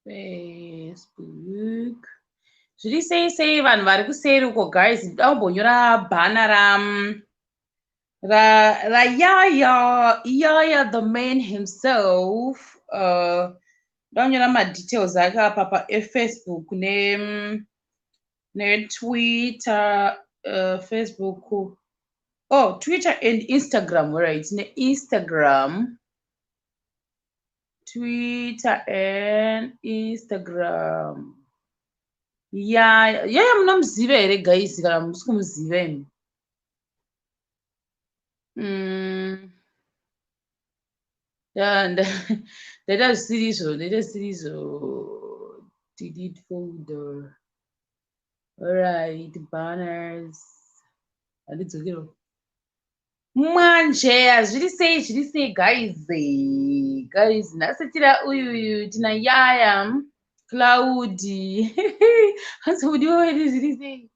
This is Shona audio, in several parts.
Facebook. Zviri sei sei vanhu vari kuseri uko guys, ndoda kumbonyora bhana ra ra Yaya, Yaya the man himself. Ndoda kunyora madetails ake apa paFacebook ne neTwitter, Facebook, oh, Twitter and Instagram, right, neInstagram, Twitter and Instagram. Yaya munomuziva here guys, kana musi kumuziva imi? Ndaita zvisiri izvo, ndaita zvisiri izvo. Delete folder. Alright, banners. Handidzokero. Mwanjeya, zviri sei, zviri sei guys? Guys, nhasi tira uyuyu tina Yaya Cloud. Hanzi mudiwa wedu, zviri sei?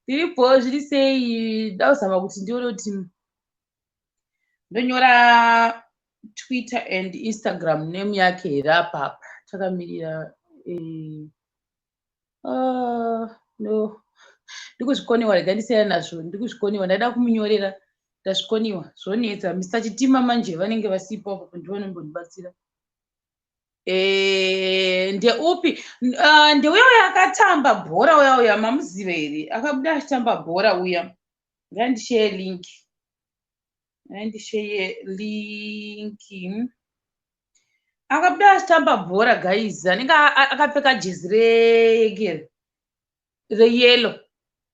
Ndiripo, zviri sei? Da kuzama kuti ndione kuti ndonyora Twitter and Instagram name yake here apapa. Takamirira. No, ndikuzvikoniwa, rega ndisiyana nazvo, ndikuzvikoniwa. Ndaida kumunyorera, ndazvikoniwa, zvonetsa. Mr Chitima manje vanenge vasipo apo, ndivanombondibatsira. Ndeupi? Ndeuya uya akatamba bhora uya uya, mamuziva here? Akabuda achitamba bhora uya. Ngandishare link, ngandishare link. Akabuda achitamba bhora guys, anenge akapfeka jezi reke reyellow,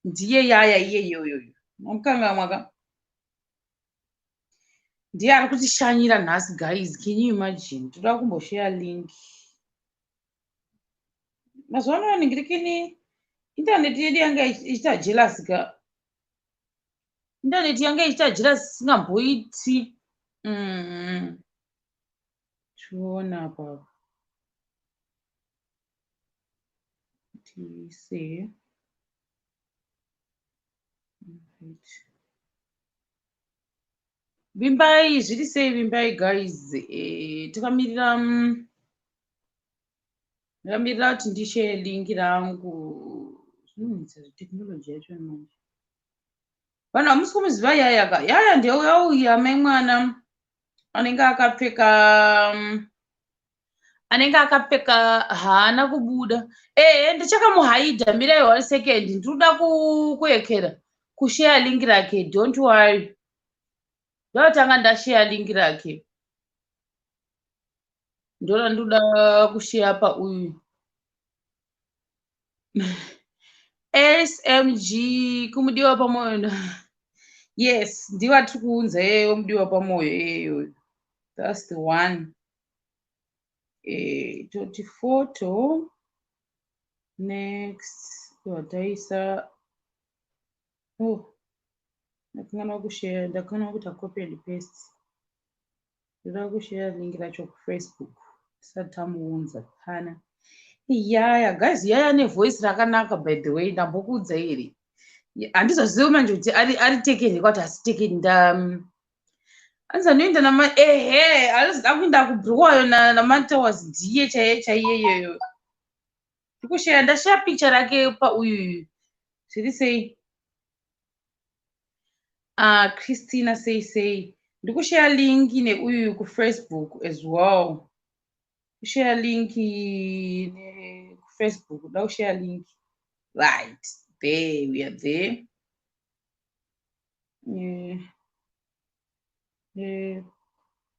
ndiye Yaya iyeyoyoyo. Mamukangamwa ka? Ndiye ari kutishanyira nhasi guys, can you imagine? Toda kumboshare link. Mazuva ano ningirikini intaneti yedu yanga ichiita jealous ka, intaneti yanga ichiita jealous isingamboiti. Tiona apa tiise. Right. Vimbai, zviri sei Vimbai guys? Takamirira, ndakamirira kuti ndishare link rangu. Zvinonetsa zvetechnology yacho manje. Vanhu hamusi kumuziva Yaya ka? Yaya ndeuya uya mai mwana anenge akapfeka, anenge akapfeka, haana kubuda. Ehe, ndichakamuhaidha. Mirai one second, ndinoda kuekera kushare link rake. Don't worry, ndotanga ndashare link rake, ndora ndoda kushare pauyu SMG kumudiwa pamwoyo. Yes, ndiva tiri kuunza iyeyo, mudiwa pamwoyo iyeyo, that's the one. Toti photo, next, wataisa. Oh, ndakanganwa kushare, ndakanganwa kuita copy and paste. Ndoda kushare link racho kuFacebook tisati tamuunza pana Yaya. Guys, Yaya nevoice rakanaka by the way, ndambokuudza here? Handizozivi manje kuti ari taken kwati asi taken. Nda anzi anoenda nama, ehe, anozoda kuenda kuBulawayo namatowers, ndiye chaiye chaiyeyoyo. Ndikushare, ndashare picture rake pauyuyu. Zviri sei? Christina, sei sei? Ndikushare link neuyu kuFacebook as well, kushare link kuFacebook, nda kushare link. Right there, we are there.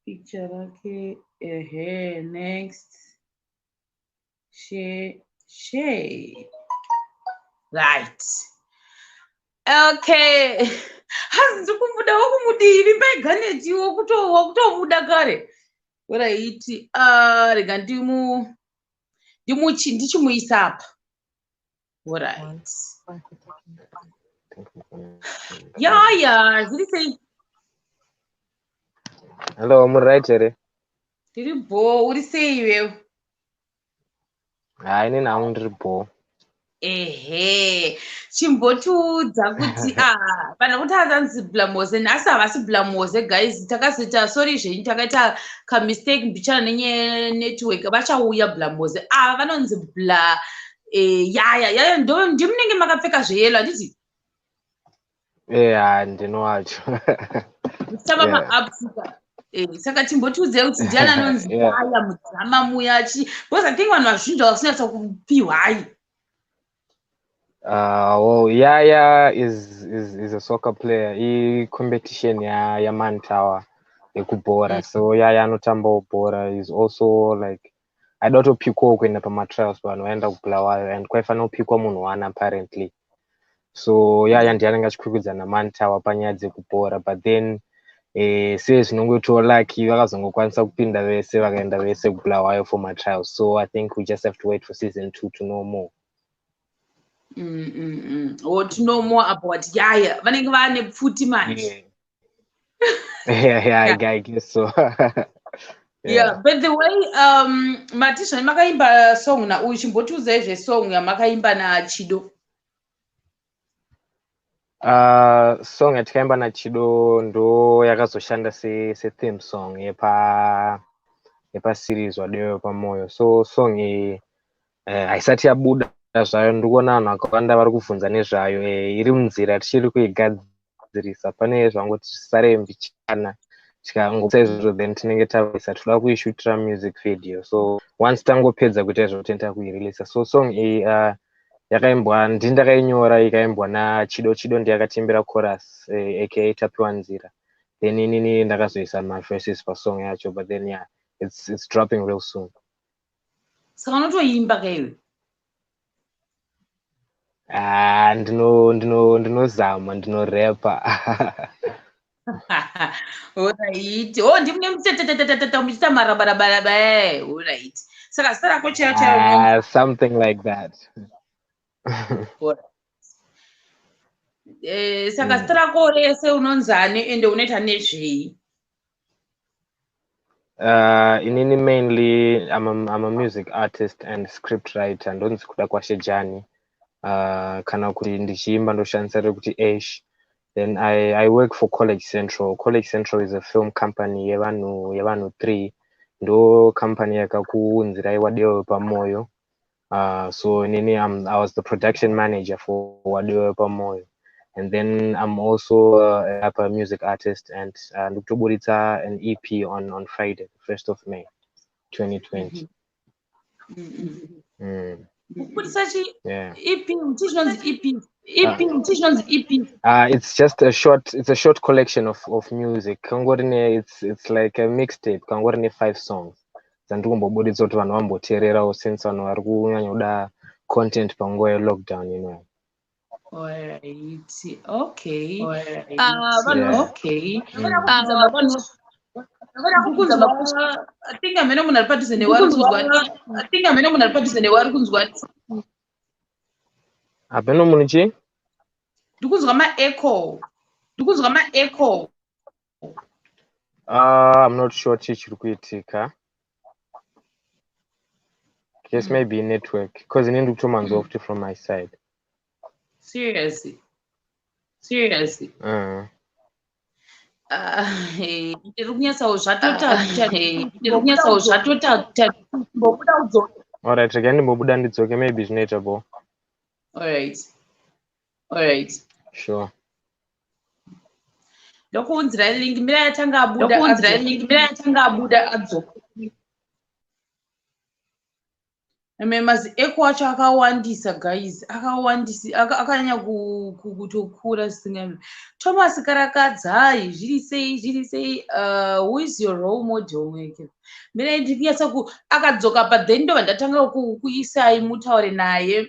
Picture rake, ehe, next, share, share. Right, okay. Hanzi ndiri kumuda, wakumudii? Vimbai Ganeti, wakutomuda kare. Right, rega ndimu ndimuchi ndichimuisa apa. Alright, Yaya, zviri sei? Hello, muri right here? Tiri bho, uri sei iwewe? Hai, inini hangu ndiri bho. Ehe, chimbotiudza kuti ah, vanhu kuti azanzi Blamoze, nhasi havasi Blamoze guys. Takazoita, sorry zvenyu, takaita kamistake mbichana nenyaya yenetwork. Vachauya Blamoze. Ava vanonzi Bla Yaya. Yaya, ndo ndimunenge makapfeka zveyellow, handiti? Yeah, ndinowacho. Muchitamba maAfrica. Saka chimbotiudzai kuti ndiani anonzi Yaya mudrama muya chi, because I think vanhu vazhinji havasinyatsa kupiwai. Well, Yaya is a soccer player. I competition ya Man Tower yekubhora. So Yaya anotambawo bhora. Is also like aida kutopikwawo kuenda pamatrials, vanhu vaenda kuBulawayo and kwaifanira kupikwa munhu one apparently. So Yaya ndiye anenge achikwikwidza naMan Tower panyaya dzekubhora, but then sezvinongoitawo lucky, vakazongokwanisa kupinda vese, vakaenda vese kuBulawayo for matrials. So I think we just have to wait for season 2 to know more. Or to know more about Yaya. Vanenge vane pfuti manje. Yeah, I guess so. Yeah, but the way mati zvani makaimba song nauyu, chimbotiudzai zvesong yamakaimba naChido. Song yatikaimba naChido ndo yakazoshanda setheme song yepaseries Wadewe Pamoyo. So song iyi haisati yabuda zvayo. Ndikuona vanhu vakawanda vari kubvunza nezvayo. Iri munzira, tichiri kuigadzirisa. Pane zvangoti zvisare mbichana, tikangosa izvozvo then tinenge taisa. Toda kuishutira music video, so once tangopedza kuita izvozvo, tinoita kuireleasa. So song iyi yakaimbwa, ndini ndakainyora, ikaimbwa naChido. Chido ndiye akatiimbira chorus, aka Tapiwa Nzira. Then inini ndakazoisa maverses pasong yacho, but then yeah, it's dropping real soon. Saka unotoimba kaiwe? Ah, ndinozama, ndinorepa. Alright. Oh, ndimune muchitatatata muchiita marabarabaraba. Alright, saka zita rako chaiyo chaiyo? Ah, something like that. Saka zita rako rese unonzani, ende unoita nezvei? Inini mainly I'm a music artist and script writer. Ndonzi Kuda Kwashejani, kana kuti ndichiimba ndoshandisa rekuti Ash. Then I work for College Central. College Central is a film company yevanhu three. Ndo company yakakuunzirai Wadewe Pamoyo. So inini I was the production manager for Wadewe Pamoyo, and then I'm also a music artist and ndikutoburitsa an EP on Friday, the 1st of May 2020. Kubudisa chi? Yeah. EP chii chinonzi EP? EP chii chinonzi EP? It's just a short it's a short collection of music. Kangori ne it's like a mixtape, kangori ne five songs dzandiri kumbobuditsa kuti vanhu vamboteererawo, since vanhu vari kunyanya kuda content panguva yelockdown. Alright, okay. Vanhu Yeah. Okay. Vanhu kunzwa, I think amene munhu ari padhuze newe ari kunzwa. I think amene munhu ari padhuze newe ari kunzwa. Hapeno munhu chii? Ndikunzwa maecho. Ndikunzwa maecho. I'm not sure chii chiri kuitika. Guess maybe network, because inini ndikutomanzwa futi from my side. Seriously. Seriously. Ndiri kunyatsawo zvatota. Ndiri kunyatsawo zvatota. Mbobuda udzoke. Alright, regai ndimbobuda ndidzoke, maybe zvinoita bo. Alright. Alright. Sure. Ndokuunzirai link, mira yatanga abuda. Ndokuunzirai link, mira yatanga abuda adzoka. Eme mazi echo acho akawandisa guys, akawandisi, akanyanya kutokura zvisingavi. Thomas Karakadzai, zviri sei, zviri sei? Who is your role model? Mweke mira ndikunyatsa ku akadzoka, but then ndobva ndatanga kuisai mutaure naye.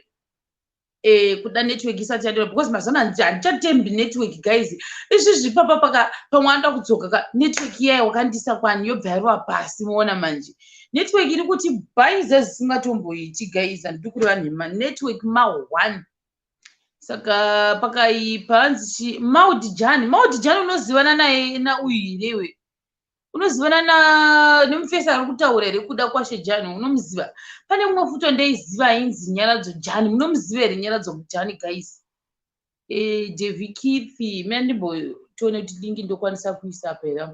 Kuda network isati yadora, because mazuva ano handichatembi network guys. Izvizvi papa paka pamwe anoda kudzoka ka, network iyaya wakandisa kwani, yobva yarova pasi. Moona manje network iri kuti bhaiza zvisingatomboiti guys, handidi kureva nhema, network ma1. Saka pakaipa, hanzi chi Maudi Jani. Maudi Jani, unozivana naye nauyu here iwe? Unozivana nemufesi ari kutaura here, Kuda Kwashe Jani? Unomuziva? Pane mumwe futi wandaiziva ainzi Nyaradzo Jani. Munomuziva here Nyaradzo Jani, guys? Devi Kithi, mina ndimbotione kuti link ndokwanisa kuisa apa here.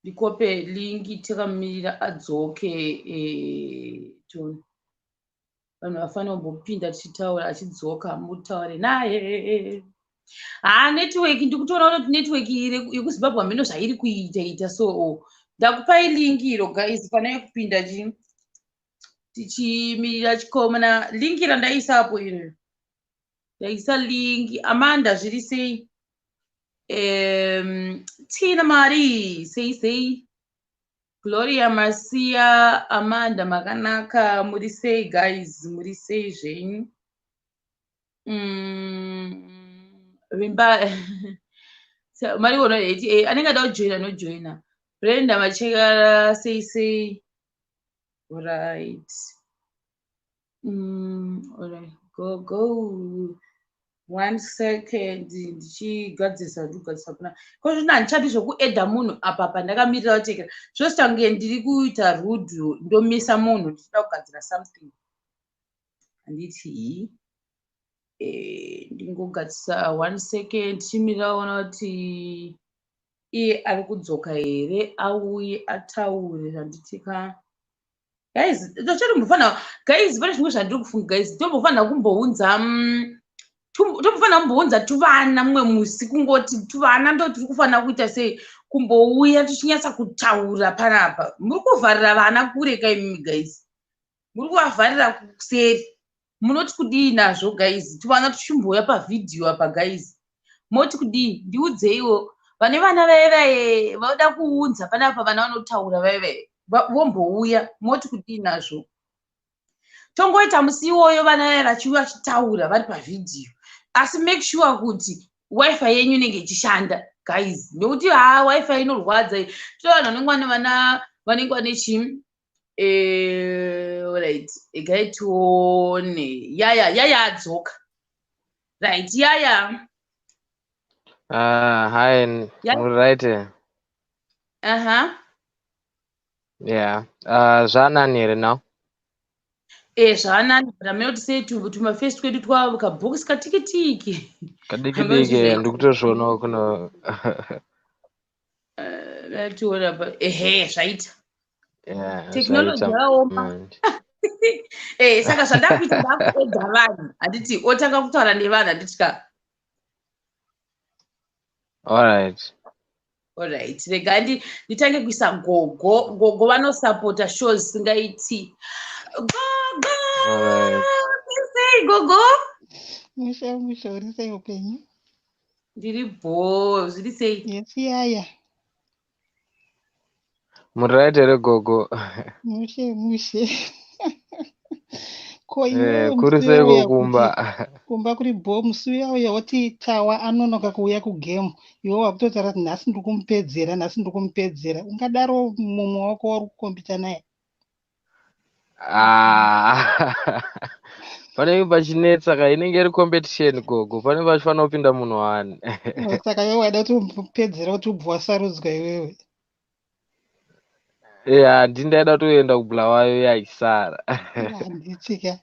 Ndikope link takamirira adzoke. Tione vanhu vafanira kumbopinda tichitaura, achidzoka mutaure naye. Ha, network, ndikutoona kuti network yekuZimbabwe hameno zvairi kuita ita. So ndakupai link iro, guys, fanai kupinda chi tichimirira chikomana. Link randaisapo iro, ndaisa link. Amanda, zviri sei? Tina Mari, sei sei? Gloria Masia, Amanda, makanaka? Muri sei, guys? Muri sei zvenyu? Vimba mariona eti anenge ada kujoina, anojoina. Brenda Machekara, sei sei? Right, alright, go go. One second, ndichigadzirisa, ndikugadzirisa kuna kozvino. Handichadi zvokuedha munhu apa pandakamirira kutekera zvose, tange ndiri kuita rudhu, ndomisa munhu ndichida kugadzira something. Handiti ndingogadzisa. One second, tichimirira kuona kuti iye ari kudzoka here, auye ataure. Handiti ka, guys, tochatombofanira, guys, pane zvimwe zvandiri kufunga, guys. Tombofanira kumbounza tombofanira kumbounza tuvana mumwe musi, kungoti tuvana ndo tiri kufanira kuita sei, kumbouya tichinyatsa kutaura panapa. Muri kuvharira vana kure kaimimi, guys, muri kuvavharira kuseri. Munoti kudii nazvo, guys? Tuvana tuchimbouya pavhidhiyo apa, guys, moti kudii? Ndiudzeiwo vane vana vaivae vauda kuunza panapa, vana vanotaura vaivae vombouya. Moti kudii nazvo? Tongoita musi iwoyo vana vaya vachiuya vachitaura vari pavhidhiyo, asi make sure kuti WiFi yenyu inenge ichishanda, guys, nekuti ha, WiFi inorwadza. To vanhu vanenge vane vana vanenge vane chii. Right, egai tione. Yaya, Yaya adzoka. Right, Yaya. Hi, muri right? Aha. Yeah. Zvanani here now? Zvanani, but amene kuti sei tumafesi twedu twa kabhokisi katikitiki. Kadiki diki, ndikutozvionawo kuno. Tiona pa, ehe, zvaita. Yeah, Technology zvaita yaoma. manje. Saka zvandakuita, ndakuedza vanhu, handiti? Otanga kutaura nevanhu, handiti ka? Alright. Alright, rega nditange kuisa gogo. Gogo vanosapota show zvisingaiti. Gogo! Alright. Sei, gogo? Mushe mushe, uri sei upenyu? Ndiri bho, zviri sei? Yes, Yaya. Muri right here, gogo? Mushe mushe. Ko iwewe, Kuri musi sei uya kumba? Kuti kumba kuri bho. Musi uya uya woti Tawa anonoka kuuya kugame, iwe wakutotaura kuti nhasi ndiri kumupedzera, nhasi ndiri kumupedzera. Ungadaro mumwe wako wauri kukombita naye? Ah. Panenge pachinetsa ka, inenge iri competition, gogo. Panenge pachifanira kupinda munhu wani. Oh, saka iwe waida kuti umupedzera kuti ubva wasarudzwa iwewe? Yeah, ndindaida kutoenda kuBulawayo yaisara. Handitsika.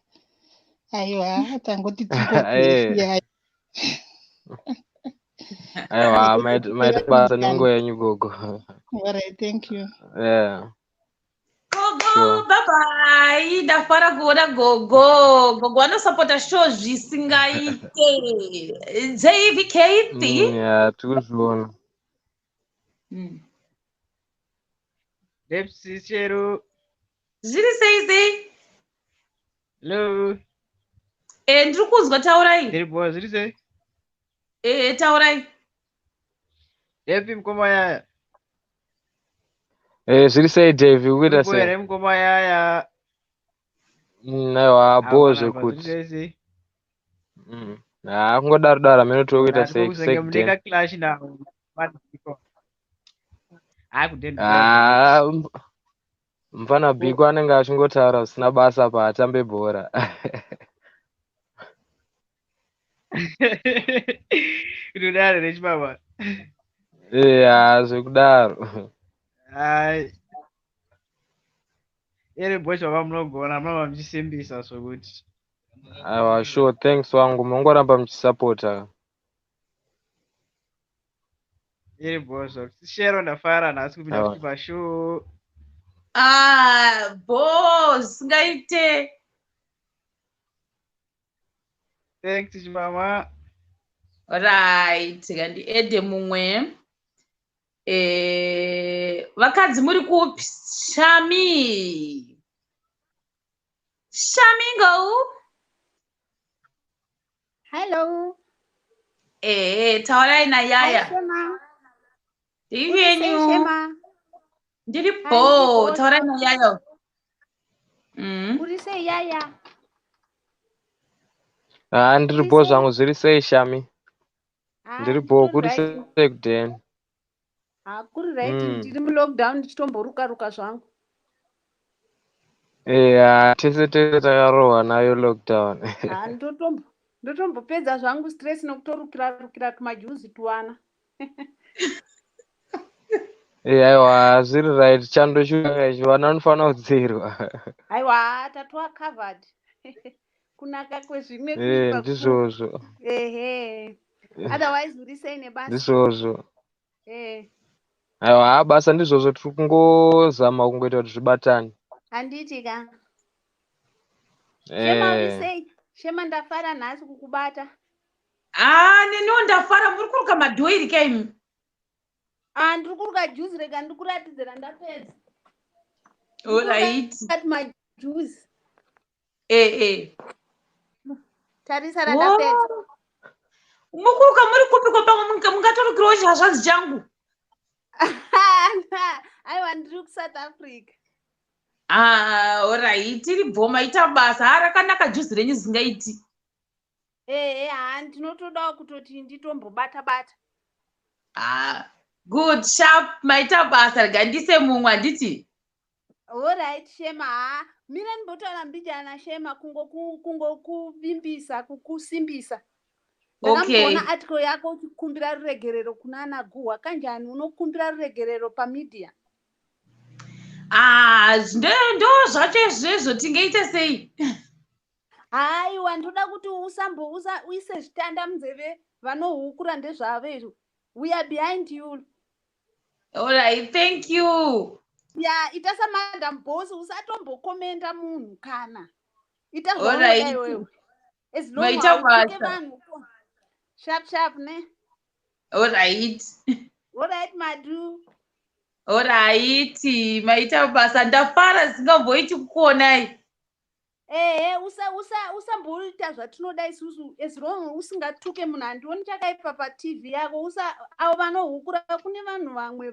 Aiwa, tangoti tingoti. Aiwa, maita basa nenguva yenyu, gogo. Alright, thank you. Yeah. Gogo, Sure. bye bye. Ndafara kuona gogo. Gogo vanosapota show zvisingaite. JVKT. Yeah, tikuzviona. Depsi Chero. Zviri sei sei? Hello. Ndiri kunzwa, taurai. Ndiri bho, zviri sei? Taurai. Happy mukoma Yaya. Zviri sei, Dave? Ukuita Uri bho sei? here, mukoma Yaya? Aiwa, bho Hapana, zvekuti. zviri sei sei? Ha, kungodaro daro, hameno tiri kuita Ndiko sei kuzenge mune sekuden. ka clash nawo. Vanhu. Hayi kuden. Ah, mufana Biko anenge achingotaura zvisina basa paatambe bhora. Kudaro rechibaba. Yeah, zvekudaro. Hai. Iri bho chibaba, munogona, munova muchisimbisa zvokuti. Aiwa, sure, thanks wangu, mongoramba muchisapota. Iri bho zvokuti. Shero, ndafara nhasi kupinda Aiwa. futi pashow. Ah, bho zvisingaite. Thanks, chimama. Right, ngandiede mumwe. Vakadzi muri kupi? Shami, Shamingo. Hello. Taurai Hi, nayaya. Shema. Ndiri Uri sei, yenyu. Shema? Ndiri Hi, bho. ndiri bho. Taurai nayaya. Uri sei, Yaya? Ah, ndiri Uri bho sei? zvangu, zviri sei, Shami? Ah, Ndiri bho, nditori kuri right. sei kudeni? Ah, kuri right. Ndiri mulockdown ndichitomboruka ruka zvangu. Yeah, tese tese takarohwa nayo lockdown. Ah, ndotombopedza zvangu stress nokutorukira rukira tumajuzi tuwana. Eh, aiwa, zviri right, chando chiuya ichi, vana vanofanira kudziirwa. Aiwa, tatova covered. Kunaka kwezvimwe kuipa. Ndizvozvo. Ehe. Otherwise uri sei nebasa? Ndizvozvo. Aiwa, ha, basa ndizvozvo, tiri kungozama kungoita kuti zvibatane. Handiti ka. Shema, uri Eh. sei? Shema, ndafara nhasi kukubata. Ah, neniwo ndafara. Muri kuruka madhoiri kaimi? Ah, ndiri kuruka juzi, rega ndikuratidzira ndapedza. Alright. Ati majuzi. Tarisa randapedza. Mukuruka muri kupi ko? Pamwe mungatorukirawo chihazvanzi changu. Aiwa, ndiri kuSouth Africa. Ah, alright, iri bho, maita basa. Ha, rakanaka juzi renyu zingaiti. Ehe, ha, ndinotodawo kutoti nditombobata bata. Ah, good, sharp, maita basa. Rega ndise mumwe, handiti? Alright, Shema. Ha, mira ndimbotaura mbijana, Shema, kungokuvimbisa, kukusimbisa. Ndakamboona article yako uchikumbira ruregerero kuna ana Guhwa. Kanjani unokumbira ruregerero pamedia? Ah, ndo zvacho izvezvo, tingaita sei? Haiwa, ndoda kuti usambo uise zvitanda munzeve vanohukura, ndezvavo izvo. We are behind you. Alright, thank you. Ya, ita saMadam Boss, usatombokomenda munhu kana ita zvaunoda iwewe, as long Maita hautuke basa. vanhu. Sharp sharp, ne? Alright. Alright, madu. Alright, maita basa, ndafara zvisingamboiti kukuonai. Ehe, usamboita zvatinoda isusu. As long usingatuke munhu, handioni chakaipa paTV yako. Usa avo vanohukura, kune vanhu vamwe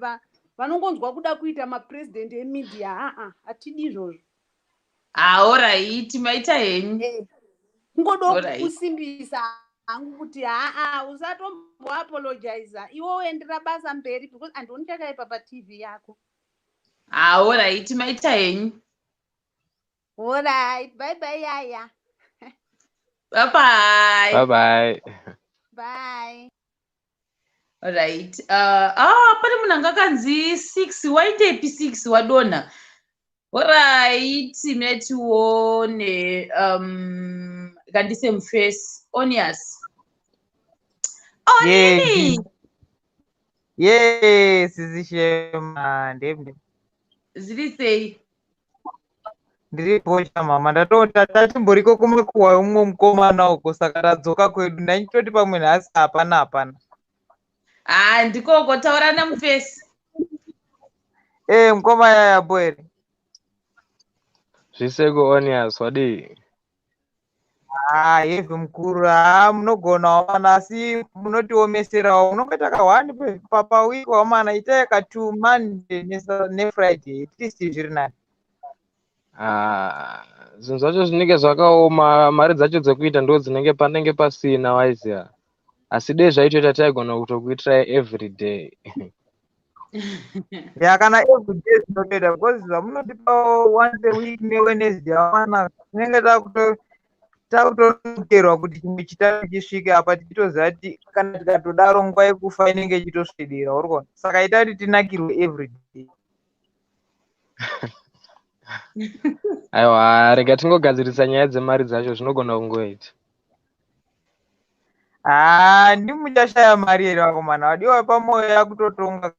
vanongonzwa kuda kuita mapurezidendi emedia. Aa, hatidi izvozvo. Ah, alright, maita henyu. Kungoda kusimbisa hangu kuti haa, usatomboapologiza, iwe uendera basa mberi, because handioni chakaipa paTV yako. Ah, alright, maita henyu. Alright, bye bye, Yaya. Bye bye. Bye bye. Bye. Alright. Ah, pane munhu anga akanzi six, waitepi six wadonha? Alright, metione kandise muface onias. Onini. Yes, Shema, ndem. Zviri sei? Ndiri bhosha, mama. Ndatota tatimboriko kumakuhwa umwe mukomana uko, saka tadzoka kwedu. Ndaichitoti pamwe nhasi hapana hapana. Ah, ndikoko, taura namufesi. Eh, mukoma Yaya, bo here? Zviseko, Onias, wadii? Ah, yevhe mukuru, haa, munogonawo mana, asi munotiomeserawo. Munongoita ka one pawiki wamana, itai ka two, Monday neFriday, at least zviri nani. Ah, zvinhu zvacho zvinenge zvakaoma, mari dzacho dzekuita ndo dzinenge panenge pasina, waiziya. Asi dei zvaitoita taigona kutokuitirai every day. Ya, kana every day zvinotoita, because zvamunotipawo once a week neWednesday wamana, tinenge takuto Takutonokerwa kuti chimwe chitatu chisvike apa tichitoziva kuti kana tikatodaro nguva yekufa inenge ichitoswedera, uri kuona? Saka ita kuti tinakirwe everyday. Aiwa, rega tingogadzirisa nyaya dzemari dzacho, zvinogona kungoita. Haa, ndimuchashaya mari here vakomana? Vadiwa pamwoyo yakutotonga.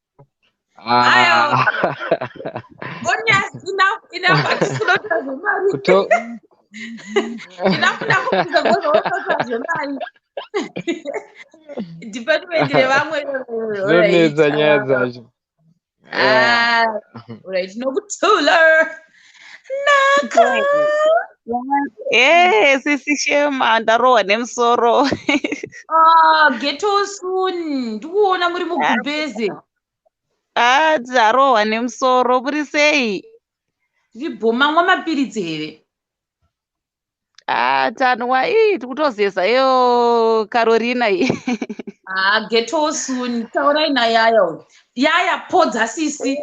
Aiwa. Onias, enough, enough. Hatisi kuda kutaura zvemari. Enough, ndakubvunza because wototaura zvemari. Department revamwe. Zvinonetsa nyaya dzacho. Ah, alright, nokutula. Naka. Eh, sisi Shema, ndarohwa nemusoro. Ah, get well soon. Ndikuona muri mugumbeze. Ah, ndarohwa nemusoro. Muri sei? Tiri mamwa mapiritsi here? Ah, tanwa ii tikutozeza iyo Carolina iyi. Ah, get well soon. Taurai naYaya uyu. Yaya, podza sisi.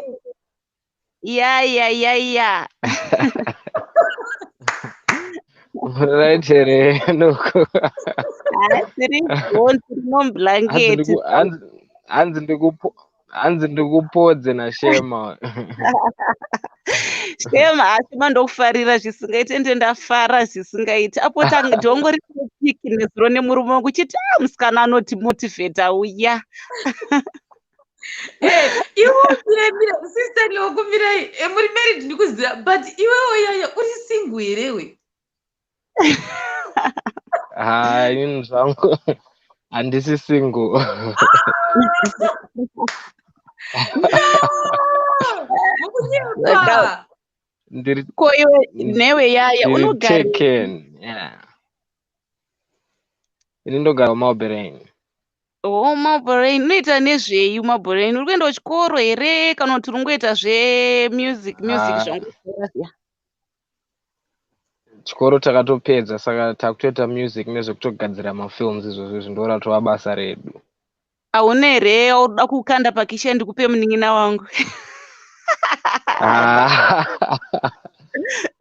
Ya ya ya ya. Right here, Noko. Ah, tiri bho, tiri mublanket. Hanzi ndikupodze naShema. Shema, asi ndokufarira zvisingaiti, ende ndafara zvisingaiti. Apo ndongori piki nezuro nemurume wangu chiti, ah, musikana anoti motivate uya. Eh, iwe mire mire, sister ndinokumirai. Eh, muri married ndikuziva, but iwewe Yaya uri single here we? Ha, inini zvangu handisi single. No! Mukunyepa. Ndiri Ko iwe newe Yaya ndiri unogara taken. Yeah. Ini ndogara kuMabelreign. Oh, Mabelreign. Unoita nezvei Mabelreign? Uri kuenda kuchikoro here kana kuti uri kungoita zvemusic music Ah. zvangosiyana siyana? Chikoro takatopedza, saka takutoita music nezvekutogadzira mafilms izvozvo izvi ndo ratova basa redu. Hauna here wauri kukanda pakisha ndikupe munin'ina wangu?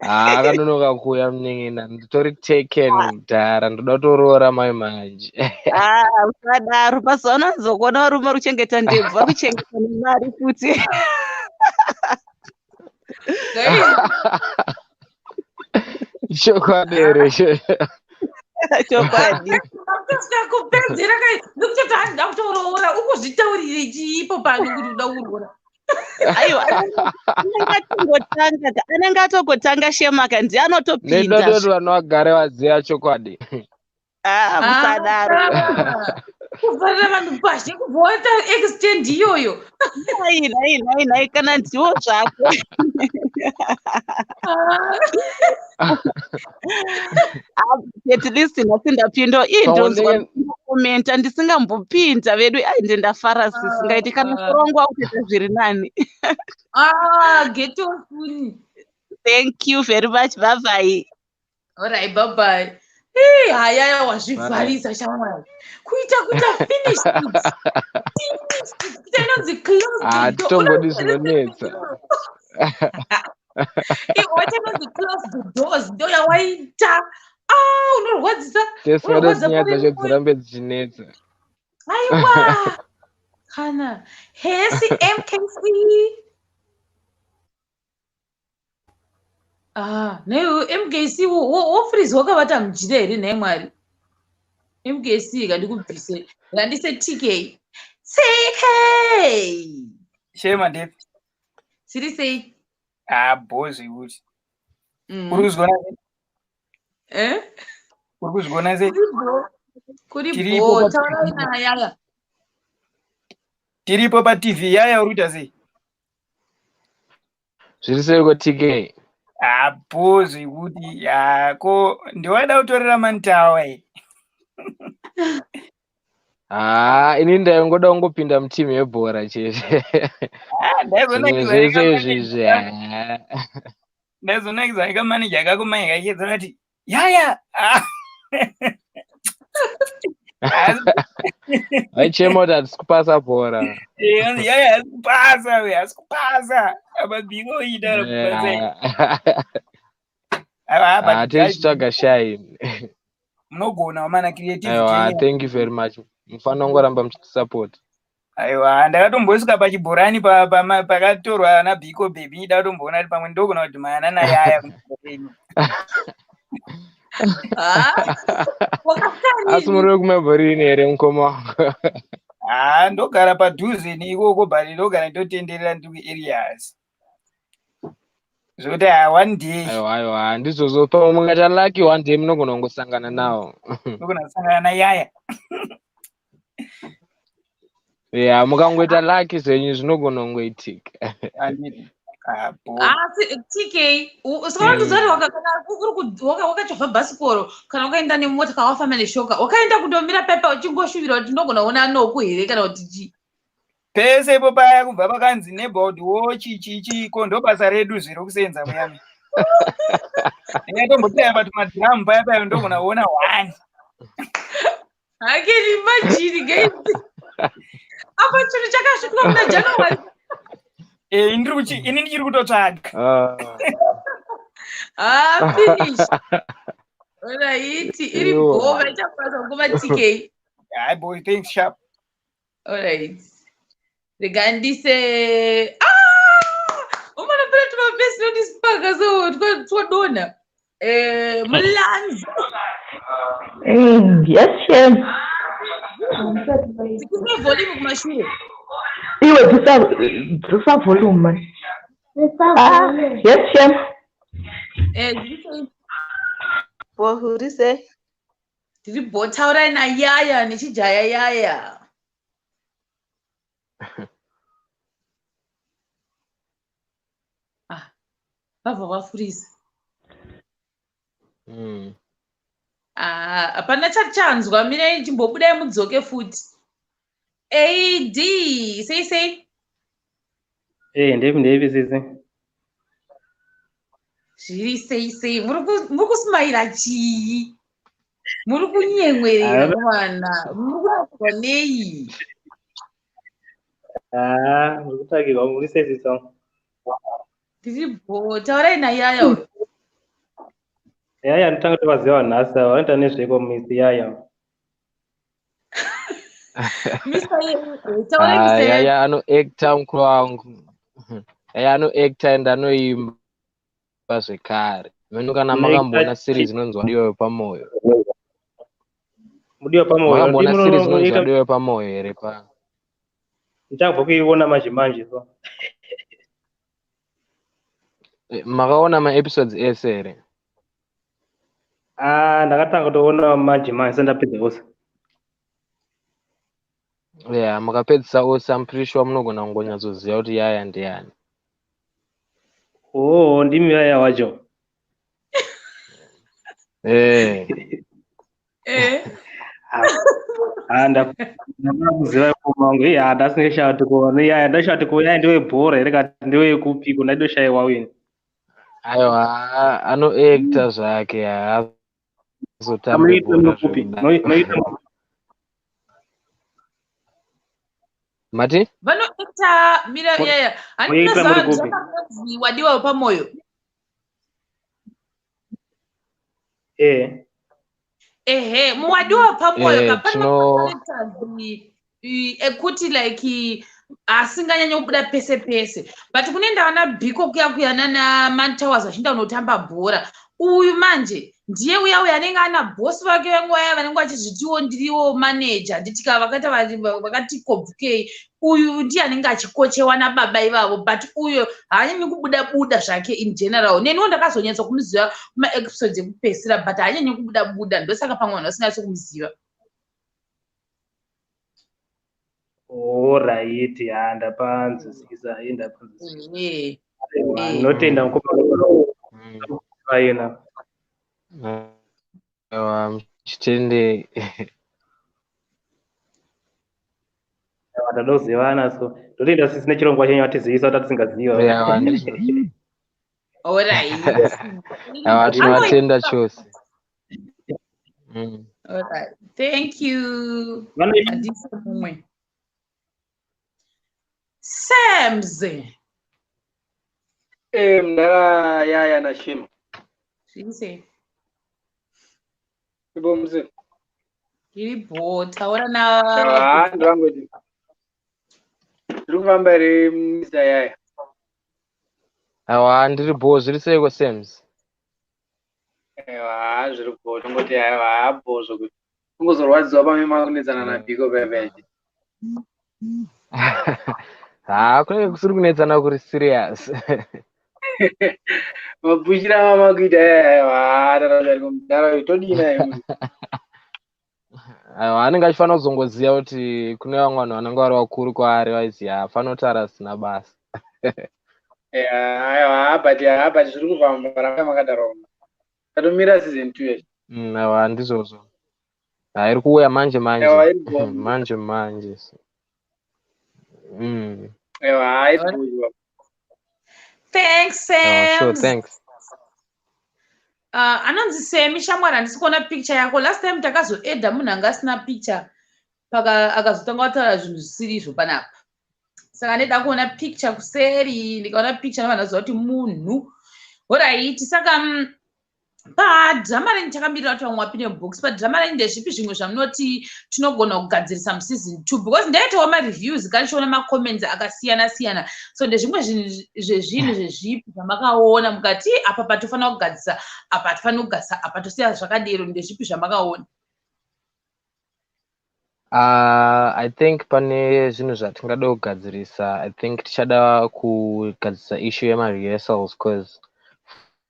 Ah, akanonoka kuuya munin'ina, nditori taken mudhara, ndoda kutoroora mai manje. Ah, usadaro. Mazuva ano anzokuona varume vari kuchengeta ndebvu, vari kuchengeta nemari futi. Guys, Chokwadi here? Chokwadi. Kusvika kupedzera kai ndikutoti handida kutoroora, ukuzvitaurire chiipo pano kuti uda kuroora? Aiwa, anenge atongotanga ka, anenge atongotanga Shema ka, ndiye anotopinda. Nedodoti vanhu vagare vaziva chokwadi. Ah, musadaro. Ah, kuvharira vanhu pashe kubva waita extend iyoyo. Nai, nai, nai, nai, kana ndiwo zvako. Ah, At least nhasi ndapinda. Ii, Pamwe ndonzwa ndenge komenta ndisingambopinda vedu. Ai, nde ndafara sisingaiti kana musoro wangu wakutoita zviri nani. Ah, get well soon. Thank you very much. Bye bye. Alright, bye bye. Hey, hayaya, wazvivharisa shamwari. Kuita finish it. Finish it. Kuita inonzi close Ah, the door. titombodi zvinonetsa. Waita inonzi close the doors ndo yawaita. Ah, unorwadzisa. Tesingade Unorwadza nyaya pari dzacho dzirambe dzichinetsa. Aiwa. Kana. Hesi MKC. Ah, newe MKC wofreeze wakavata mujira here nhai Mwari? MKC ngandikubvise. Ngandise TK. TK. Shema, ndepi? Siri sei? Ah, bho zvekuti. Uri kuzviona sei? Eh? Uri kuzviona sei? Kuri bho. Kuri Tiripo bho. pa Taurai nayaya. Tiripo paTV. Yaya, uri kuita sei? Zviri seiko TK? Ah, bho zvekuti. Ya, ko ndiwaida kutorera manitawa e? Haa, ini ndaingoda kungopinda mutimu yebhora chete. Ah, Zvimwe ndaizonakidza zvese izvizvi haa. Ndaizonakidza nekamanija kako mai kachedzera kuti yaya. Ah. Vaichema kuti hatisi kupasa bhora. Eh, yaya hasi kupasa we, hasi kupasa apa, biko uchiitaura kupasa. Aiwa, but Tichitsvaga shine. Munogona wamana creativity. Aiwa, thank you very much. Mufanira kungoramba muchitisupport. Aiwa, ndakatombosvika pachibhorani pakatorwa naBiko Baby, ndida kutomboona kuti pamwe ndogona kuti mana naYaya kuenyu. Asi muri wekuMelbourne here mukoma wangu? Haa, ndogara padhuze neikoko, but ndogara ndotenderera ndiri kuareas. Zvekuti ha one day. Aiwa, aiwa, ndizvozvo, pamwe mungaita lucky one day munogona kungosangana nawo. Ndogona kusangana naYaya. Yeah, mukangoita lucky zvenyu zvinogona kungoitika. Handiti. Ah, bho. Asi TK, usawandiudza kuti kana uri wakachovha bhasikoro kana wakaenda nemota kana wafamba neshoka, wakaenda kundomira pepa uchingoshuvira kuti ndogona kuona Noku here kana kuti chii? Pese ipo paya kubva pakanzi neighborhood watch chichiko, ndo basa redu zviri kusenza muyami. Ndingatomboteya patumadhiramu paya paya, ndogona kuona one. I can imagine, guys. Apa chinhu chakasvikwa muna January. Eh, ini ndichiri kutotsvaga. Ah. Ah, finish. Alright, iri Iwo. bhova ichapasa nguva TK. Hayi boy, thanks sharp. Alright. Rega ndise, ah! Umana pera tumapesi nodisipaka so twadonha. Mulanzi. Yes, Shem. Dzikisa volume kumashure. Iwe dzisa volume man. Ah, yes, Shem. Dzikisa. Bo, uri sei? Tiri bo, taurai naYaya nechijaya Yaya. Ah, vabva vafurisa. Ah, hapana chachanzwa, mirai chimbobudai mudzoke futi. AD, sei sei? Eh, ndepi ndepi sisi? Zviri sei sei? Muri kusimaira chii? Muri kunyemwerera Ah. mwana. Muri kurapwa nei? Ah, muri kutsvagirwa, muri sei sisi wangu? Tiri bo, taurai naYaya uyu. Yaya ndotanga tovaziva nhasi ava, vanoita nezveko Mr. Yaya. Mr. Yaya, taurai Ah, Mr. Yaya. Yaya anoacta mukuru wangu. Yaya anoacta and anoimba zvekare. Meno kana Anoacta makamboona series inonzi Wadiwa Wepamoyo. Mudiwa Pamoyo. Makamboona Ndimi series inonzi munoita Wadiwa Wepamoyo here pa? Ndichangobva kuiona manje manje so. Makaona maepisodes ese here? Ah, ndakatanga kutoona manje manje sandapedza ose. Yeah, makapedzisa ose, I'm pretty sure munogona kungonyatsoziva kuti Yaya ndiani. Oh, ndimi Yaya wacho. Eh. Eh. Ah, ndafuna kuziva ikoma wangu. Eh, ah, ndasingashawa kuti ko Yaya, ndashawa kuti ko Yaya ndiwe bhora here kati ndiwe kupiko, ndaidoshayiwa wini. Aiwa, anoacta zvake, haazotambe Munoita bhora munokupi? zvekudaro. Munoita Mati? Vanoita mira Yaya. Munoita muri kupi? Handinoziva Wadiwa Wepamoyo. Eh. Ehe, muWadiwa Pamoyo kapane macharacters ekuti like asinganyanyi kubuda pese pese, but kunoenda vana Bhiko kuya kuya nana Mantowers vachienda kunotamba bhora. Uyu manje ndiye uya uya anenge ana bhosi vake vamwe vaya vanenge vachizvitiwo ndiriwo manager, handitika vakaita vakati kobvukei. Uyu ndiye anenge achikochewa nababa ivavo, but uyo haanyanyi kubuda buda zvake in general. Neniwo ndakazonyatsa kumuziva kumaepisodes ekupedzisira, but haanyanyi kubuda buda, ndosaka pamwe vanhu vasinganyatsi kumuziva. Alright, ha ndapanzwisisa, eh ndapanzwisisa. Ehe. Ndinotenda mukoma vaina. Aiwa, muchitende. Ndada kuzivana so. Ndotenda sisi nechirongwa chenyu atizivisa kuti tisingaziva. Aiwa, ndizvo. Alright. Aiwa, tinovatenda chose. Alright. Thank you. Handisi mumwe. Sams. Eh, mdara Yaya naShema. Zviri sei? Ibo mse. Iri bho, taura na. Ah, ndangoti. Ndiri kufamba here, Mr. Yaya? Aiwa, ndiri bho, zviri seiko, Sams? Aiwa, zviri bho, tongoti aiwa, bho zvokuti. Kungozorwadziwa pamwe makunetsana naBhiko pepeche. Ha, kunenge kusiri kunetsana kuri serious. Mapushira mamakuita aiwa, taradariko mudhara todii naye munhu? Aiwa, anenge achifanira kuzongoziva kuti kune vamwe vanhu vanenge vari vakuru kwaari, vaiziva hafana kutaura zvisina basa. Aiwa, but zviri kufamba, ranga makadaro. Tatomira season 2 yacho. Aiwa, ndizvozvo. Ha, iri kuuya manje manje. Aiwa, iri bho. Manje manje. Aiwa, iri bho. Thanks, Oh, sure, Sams. Thanks. Anonzi Semi, shamwari, handisi kuona picture yako. Last time takazoedha munhu anga asina picture paka akazotanga kutaura zvinhu zvisiri izvo panapa. Saka ndida kuona picture kuseri, ndikaona picture ndobva ndaziva kuti munhu. Alright, saka padrama renyu, takamirira kuti vamwe vapinde mubox. Padrama renyu, ndezvipi zvimwe zvamunoti tinogona kugadzirisa museason 2? Because ndaitawo mareviews kandichiona macomments akasiyana siyana, so ndezvimwe zvinhu zvezvinhu zvezvipi zvamakaona mukati, "Apa patofanira kugadzisa, apa hatifaniri kugadzisa, apa tosiya zvakadero"? Ndezvipi zvamakaona? I think pane zvinhu zvatingada kugadzirisa. I think tichada kugadzirisa issue yemarehearsals, because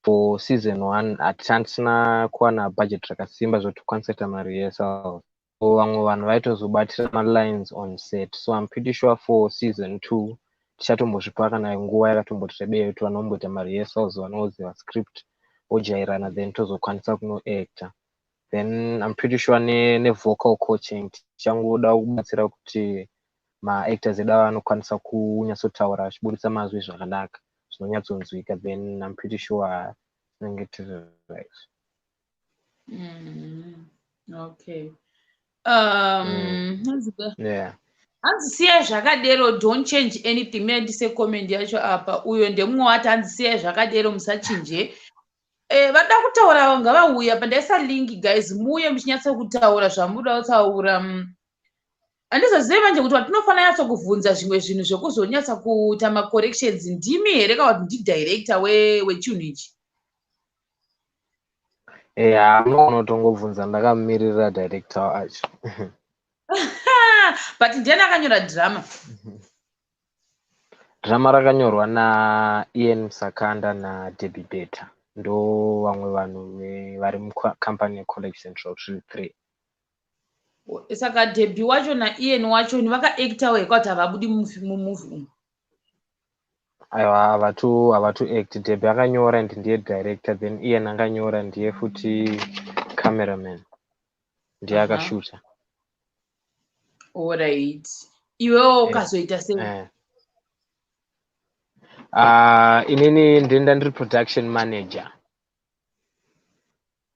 for season one hatisina kuwana budget rakasimba zvokuti tikwanise kuita marehearsals. So vamwe vanhu vaitozobatira malines on set, so I'm pretty sure for season two tichatombozvipa kana nguva yakatomboti rebei kuti vanomboita marehearsals, vanoziva script, vojairana, then tozokwanisa kunoacta. Then I'm pretty sure nevocal coaching tichangoda kubatsira kuti maactors edu ava anokwanisa kunyatsotaura achiburitsa mazwi zvakanaka zvinonyatsonzwika. Then I'm pretty sure tinenge tiri right. Okay. Hanzi siyai zvakadero, don't change anything. Mine ndise comment yacho apa. Uyo ndemumwe wati hanzi siyai zvakadero, musachinje. Vada kutaura ngavauya pandaisa link, guys, muuye muchinyatsa kutaura zvamuda kutaura. Handizozivi manje kuti watinofanira nyatso kuvhunza zvimwe zvinhu zvekuzonyatsa kuita macorrections ndimi here, kana kuti ndidirector wechinhu ichi? Yeah, munogona kutongobvunza ndakamirira director wacho. But ndiani akanyora drama? Drama rakanyorwa naIan Sakanda naDebbie Beta, ndo vamwe vanhu vari mucompany yeCollege Central 3. Saka Debbie wacho naIan wacho vakaactawo here, kuti havabudi mumovie umu? Aiwa, havatu act. Debbie akanyora and ndiye director, then Ian akanyora, ndiye futi cameraman, ndiye akashuta. Alright, iwewo ukazoita sei? Inini ndinda ndiri production manager.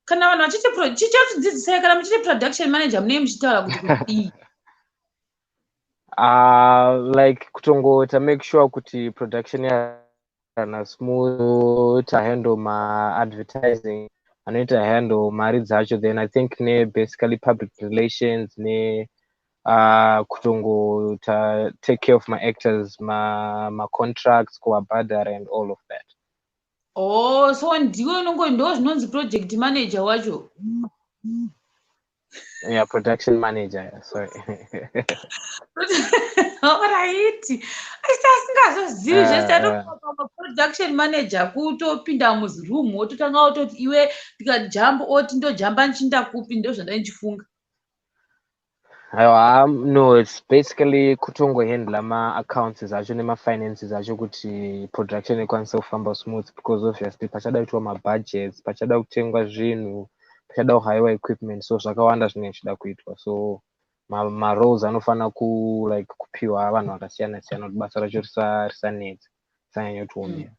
Kana vanhu vachiti chichatidzidzisai, kana muchiti production manager, munenge muchitaura kuti kudii? Like kutongota make sure kuti production yarana smooth, tahandle maadvertising, anoita handle mari dzacho, then I think ne basically public relations, ne kutongota take care of my actors, macontracts, kuvabhadhara and all of that. Oh, so ndiwe unongo ndo zvinonzi project manager wacho? Yeah, production manager, yeah, sorry. Alright, asi asingazozivi zvese atopama production manager, kutopinda muziroom wototanga wototi iwe ndikajamba, oti ndojamba nchinda kupi? Ndo zvandai ndichifunga. Aiwa, no, it's basically kutongohandla ma-accounts acho nema-finances acho kuti production ikwanise kufamba smooth, because obviously pachada kuitwa mabudgets, pachada kutengwa zvinhu, pachada kuhayiwa equipment, so zvakawanda zvinenge zvichida kuitwa. So maroles anofanira ku like kupiwa vanhu vakasiyana siyana kuti basa racho risanetsa, risanyanya kutiomera.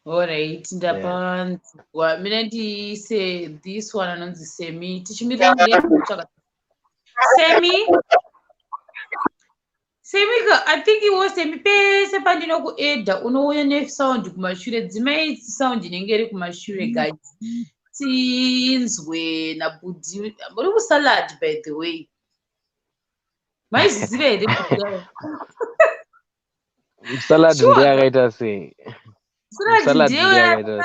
Alright, ndapanzwa. Mina ndiise this one anonzi Semi, tichimirira kutsvaka Semi. Semi ka, I think iwo Semi, pese pandinokuedha unouya nesound kumashure. Dzimai sound inenge iri kumashure, guys. Tinzwe nabhudhi muri kusalad, by the way. Maiziziva here? Salad. Sure. Ndiye akaita sei? Salad. Salad. Ndiye Ndiye akaita sei?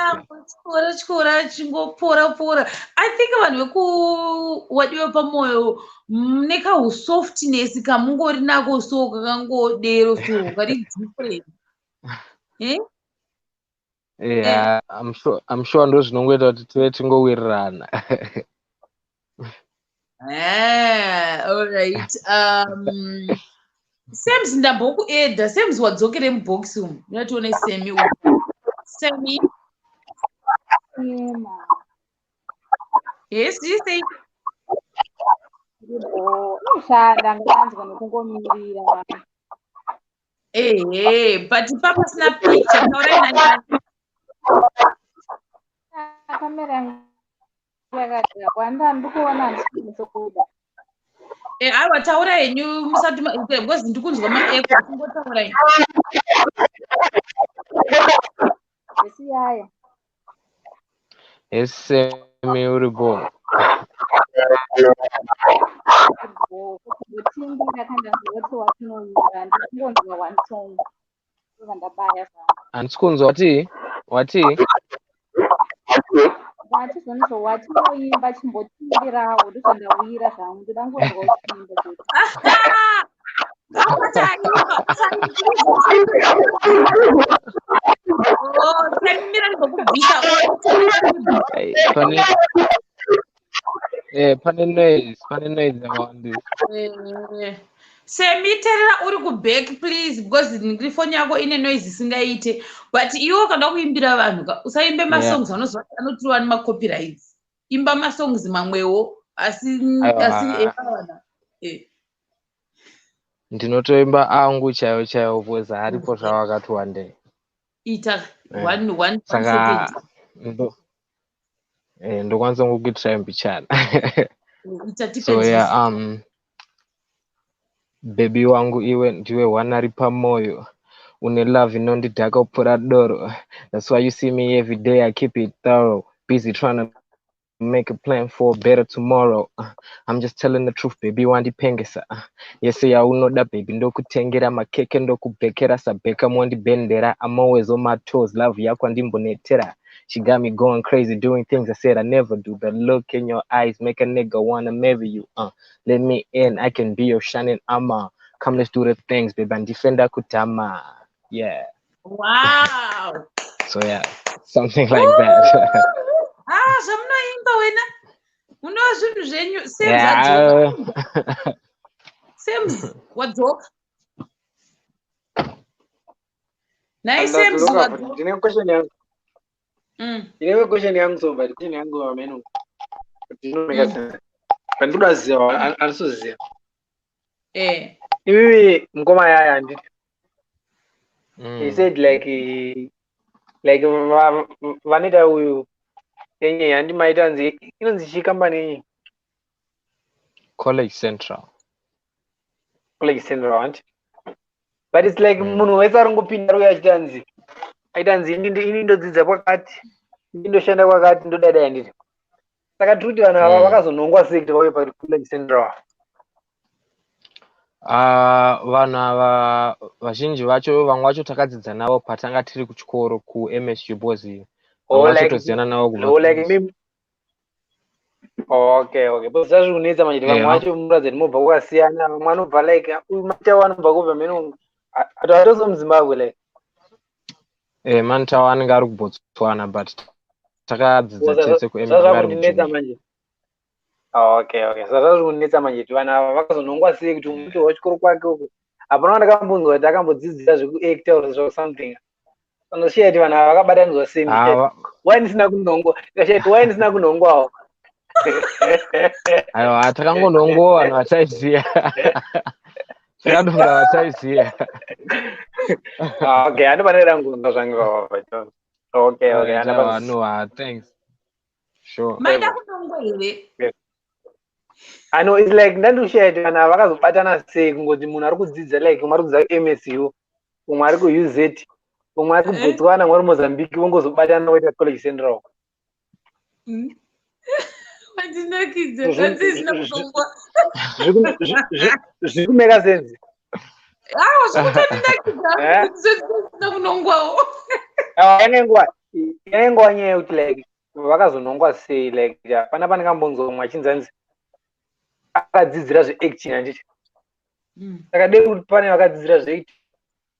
Tyora tyora, chingopora pora. I think vanhu vekuWadiwa Pamoyo mune kahusoftness kamungori nako, so kakangodero, so kari different, eh? Yeah, I'm sure ndo zvinongoita kuti tive tingowirirana. Ah, alright. Sams, ndambokuedha. Sams, wadzokere mubox umu. Ndatione Semi umu. Semi. Yema. Yes, you say. Unoshanda, ndanzwa nekungomirira. Ehe, but papasina picture. Taurai nani. Kamera yangu yakadhakwa, ndikuona, handisi kuda. Eh, aiwa, taura henyu musati because ndikunzwa maecho. Kungotaurai. Zvesiyaya. Yes, Semi, uri bo? Kutimbira kandanzwa kuti watinoimba, ndikungonzwa one song ndobva ndabaya zvangu. Handisi kunzwa. Wati wati? Ndati zvonizvo, watinoimba, chimbotimbirawo, ndozvandawira zvangu, ndoda ngonzwa uchiimba chete. Apachaimba. Oh, Semira, ndokubvisa. Ai, pane noise yakawandisa. Eh, Semi, teerera, uri kuback, please, because foni yako ine noise isingaite. But iwe ukada kuimbira vanhu ka, usaimbe masongs anoziva kuti anotirwa nemacopyrights. Imba masongs mamwewo, asi Aiwa. asi evana. Eh. Ndinotoimba angu chaiwo chaiwo because aripo zvavakati wandei. Ita Eh. one one one Saka second. Ndokwanisa kungokuitirai mbichana. Ita. So Tipedzise. yeah, baby wangu, iwe ndiwe one ari pamoyo, une love inondidhaka kupfuura doro. That's why you see me every day, I keep it thorough, busy trying to make a plan for a better tomorrow. I'm just telling the truth, baby, wandipengesa. Yese yaunoda, baby, ndokutengera makeke, ndokubhekera sabheka, mondibendera. I'm always on my toes, love yako andimbonetera. She got me going crazy, doing things I said I never do. The look in your eyes make a nigga wanna marry you. Let me in, I can be your shining armor. Come, let's do the things, baby, and defend kutama. Yeah. So yeah, something like that. Ah, zvamunoimba wena, munova zvinhu zvenyu. Sems adzoka. Sems wadzoka nhai? Sems Ndadzoka. wadzoka. Ndine question yangu. Ndine question yangu, so but question yangu ameno kuti inomeka sense. Pandinoda ziva, andisiziva. Imimi mukoma yaya, handiti? He said like vanoita uyu enye, handi maita nzi inonzi chii kambani yenye? College Central. College Central, hanti? But it's like munhu wese ari ngopinda ari uya achiita nzi aita nzi ini ndodzidza kwakati, ini ndoshanda kwakati, ndodadai, handiti? Saka tiri kuti vanhu ava vakazonhongwa sei kuti vauye paCollege Central? Ah, vanhu ava vazhinji vacho, vamwe vacho takadzidza navo patanga tiri kuchikoro kuMSU, because Oh, vamwe vacho like toziyana navo kubva oh, like imi, okay, because zvazvi kunetsa manje kuti vamwe vacho munoratidza kuti mobva kwakasiyana. Vamwe vanobva like uyu Matawa anobva kubva meno atoso muZimbabwe like. Eh, Mantawa anenge ari kuBotswana, but takadzidza tese kuMSU, ari Zvazvakundinetsa kujunior. manje. Ah, okay, saka zvazvi kunetsa manje kuti vanhu ava vakazonhongwa sei kuti umuti wechikoro kwake uko hapana wandakambonzwa kuti akambodzidzira zvekuacta or zvo something. Anoshiya kuti vanhu ava vakabatanidzwa sei. Ah, Why ndisina kunhongwa? Ndikashaya kuti why ndisina kunhongwawo. Aiwa, takangonhongowa vanhu vataiziya, takadonga vataiziya. Ah, okay, handifanira kunzwa zvangu. Okay. Alright, aiwa, no, ah, thanks, sure. Maida kunongwa here? I know it's like ndandikushaya kuti vanhu ava vakazobatana sei, kungoti munhu ari kudzidza, like umwe ari kudzidza kuMSU, umwe ari kuUZ, umwe ari kuBotswana, umwe ari Mozambique, vongozobatana voita College Central. Wandinakidza hanzi isina kunongwa. Zviri kumeka sense. Awa, zvikutondinakidza zvisina kunongwawo. Yange nguva nyaya yekuti like vakazonongwa sei, like hapana pane kambonzwa mumwe achinzi anzi akadzidzira zveacting, handiti? Saka dei kuti pane vakadzidzira zveacting,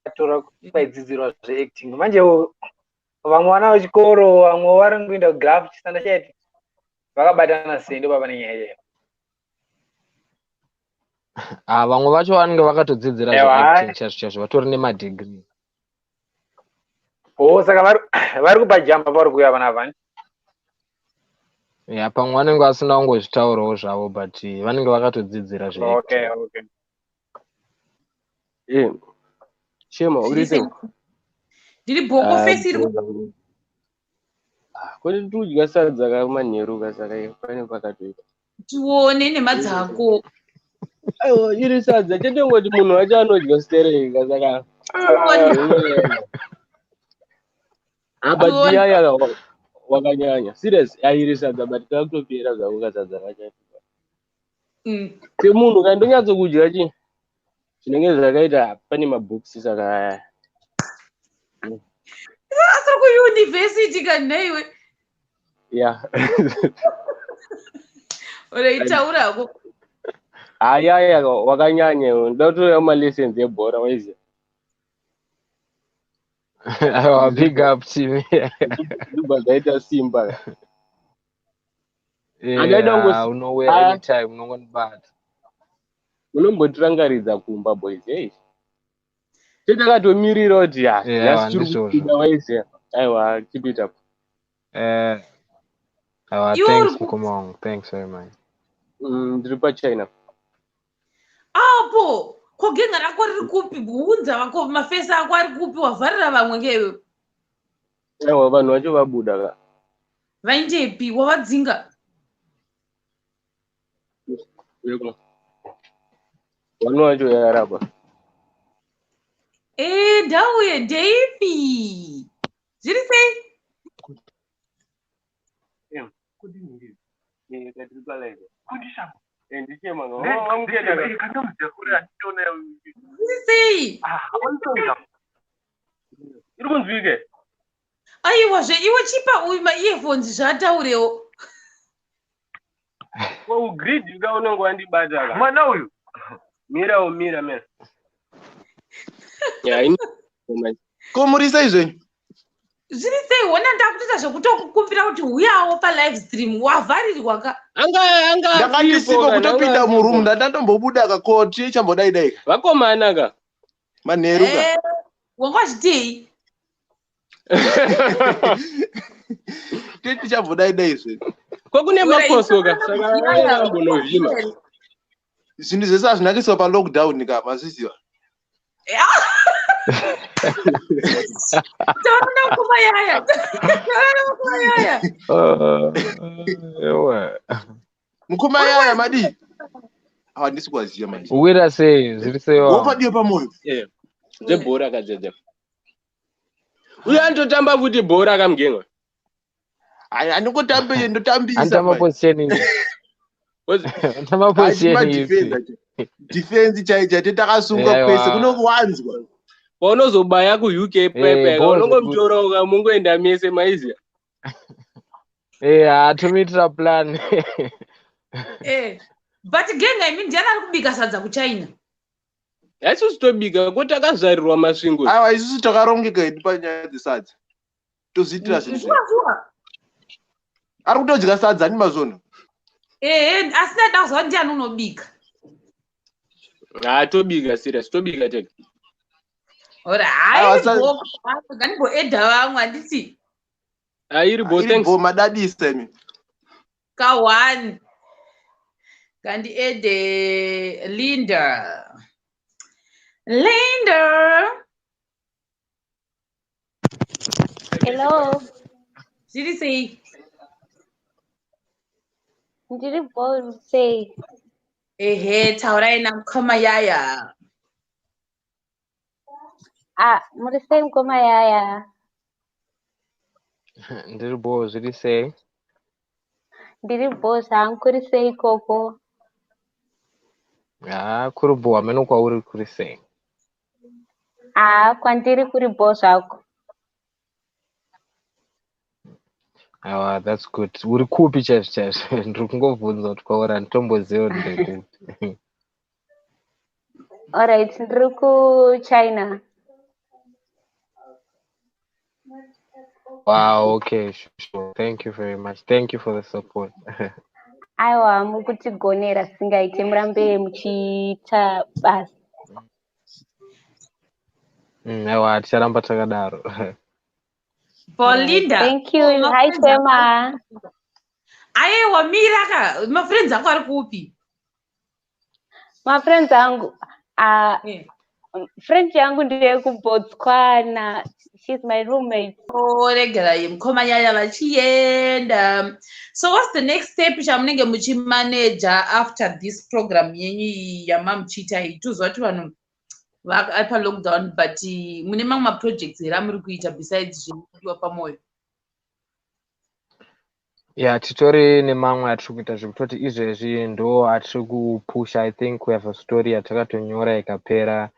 atora kwaidzidzirwa zveacting. Manje vamwe vana vechikoro, vamwe vari kuenda kugraft chisanda chaiti vakabatana sei, ndo papa nenyaya iyoyo. Ah, vamwe vacho vanenge vakatodzidzira zveacting chaizvo chaizvo, vatori nemadegree. O, saka vari kupajamba vari kuuya panapa. Ya, pamwe vanenge vasina kungozvitaurawo zvavo, but vanenge vakatodzidzira zveacting. Okay. Eh, Shema, uri sei? Ndiri bhoko. Ah, Fesi iri. Ah, kwete tudya sadza kamanheru ka, saka pane pakatoita. Tione nhema dzako. Aiwa, iri sadza chete, ngoti munhu wacho anodya stereka, saka ah, but Tione. yaya wakanyanya serious. Airi sadza, but kakutopera zvako kasadza kacho. Semunhu kandonyatsokudya chi zvinenge zvakaita pane mabhokisi, saka Asiri kuyunivhesiti kanhaiwe? Ya. Uraitaura hako. Hayaya, wakanyanya iwe. Ndoda kutoya malessons ebhora, waiziya. Aiwa, big up team. Ndobva zvaita simba. Handaida Yeah, unouya Ah. anytime, unongondibata. Unombotirangaridza kumba, boys. Hey, takatomirira kuti ya Yeah, nhasi tiri ndizvozvo. kubuda, waiziya. Aiwa, keep it up. Eh, aiwa, Iwe uri thanks mukoma wangu, thanks very much. Ndiri paChina. Apo ko genga rako riri kupi? Unza vako, mafesi ako ari kupi? Wavharira vamwe ngewe. Aiwa, vanhu vacho vabuda ka. Vaindepi? Wavadzinga? Yeko. Vanhu vacho yarapa. E, ndauye ndeipi? Zviri sei? Ndichema. Zviri sei? Iri kunzwike. Aiwa zve, iwe chipa uyu maearphones zvaataurewo. Ugrid ka, unenge wandibata ka. Mwana uyu. Mira, umira mira. Ya, Ko muri sei zvenyu? Zviri sei? Hona, ndakutoita zvekutokukumbira kuti uyawo palive stream, wavharirwa ka. Anga anga Ndakandisiko asipo kana, kutopinda anga murumu. asipo. Ndandatombobuda kakoti chambodai dai. Vakomana ka. Manheru ka. Eh, wanga wachitei? Tichambodai dai zvenyu. Ko kune makoso ka, saka ambonovhima. Zvinhu zvese hazvina kuiswa palockdown ka, mazviziva. Taura namukoma Yaya, taura namukoma Yaya. Ewa. Mukoma Yaya, madii? Handisi kuwaziva manje. Uwira sei? Zviri sei wangu? Wopadiwe pamoyo. Eh, dzebhora kadzedze. Uyo anototamba futi bhora kamugenga. Hai, andingotambe, ndotambisa. Anotamba position ipi? Anotamba position ipi? Defense chai chai, takasungwa Aiwa. kwese kunowanzwa. Paunozobaya kuUK pepe, bhora. unongomutora ukamungoenda mese, maiziya. Eh, hatomuitira plan. Eh, but genga imi, ndiani ari kubika sadza kuChina? Haisusu tobika ko, takazvarirwa Masvingo. Aiwa, isusu takarongeka hedu panyaya dzesadza, tozviitira zvinhu zvedu. Shuwa shuwa. Ari kutodya sadza ani mazvona? Ehe, asi ndaida kuziva kuti ndiani unobika. Ha, tobika serious, tobika tega. Ora Aiwa, hai, bho, ngandimboedha vamwe, handiti? Airi bo. Iri Thanks. bo, madadisa imi. Ka one ngandiede Linda, Linda. Hello. Zviri sei? Ndiri bho, sei? Ehe, taurai namukoma Yaya. Ah, muri sei mukoma Yaya? Ndiri bo, zviri sei? Ndiri bho zvangu, kuri sei ikoko? Haa, kuri bho, hameno kwauri kuri sei. Haa, kwandiri kuri bho zvako. Aiwa, that's good. Uri kupi chaizvo chaizvo? Ndiri kungobvunza kuti kwauri handitomboziva kuti ndekupi. Alright, ndiri kuChina. Wow, okay, sure. Thank you very much. Thank you for the support. Aiwa, muri kutigonera singaite, murambe muchiita basa. Aiwa, ticharamba takadaro. Belinda. Thank you. Oh, Hi, mafriends ako Shema. Aiwa, mira ka, mafriends ako ari kupi? Mafriends angu, friend yangu ndeyekuBotswana. She's my roommate. Oh, regerai mukoma Yaya vachienda. So what's the next step chamunenge muchimaneja after this program yenyu iyi yamamuchiita iyi? Toziva kuti vanhu vari palockdown, but mune mamwe maprojects here amuri kuita besides zvinodiwa pamoyo? Yeah, titori nemamwe atiri kuita zvekutoti izvezvi ndo atiri kupusha. I think we have a story yatakatonyora ikapera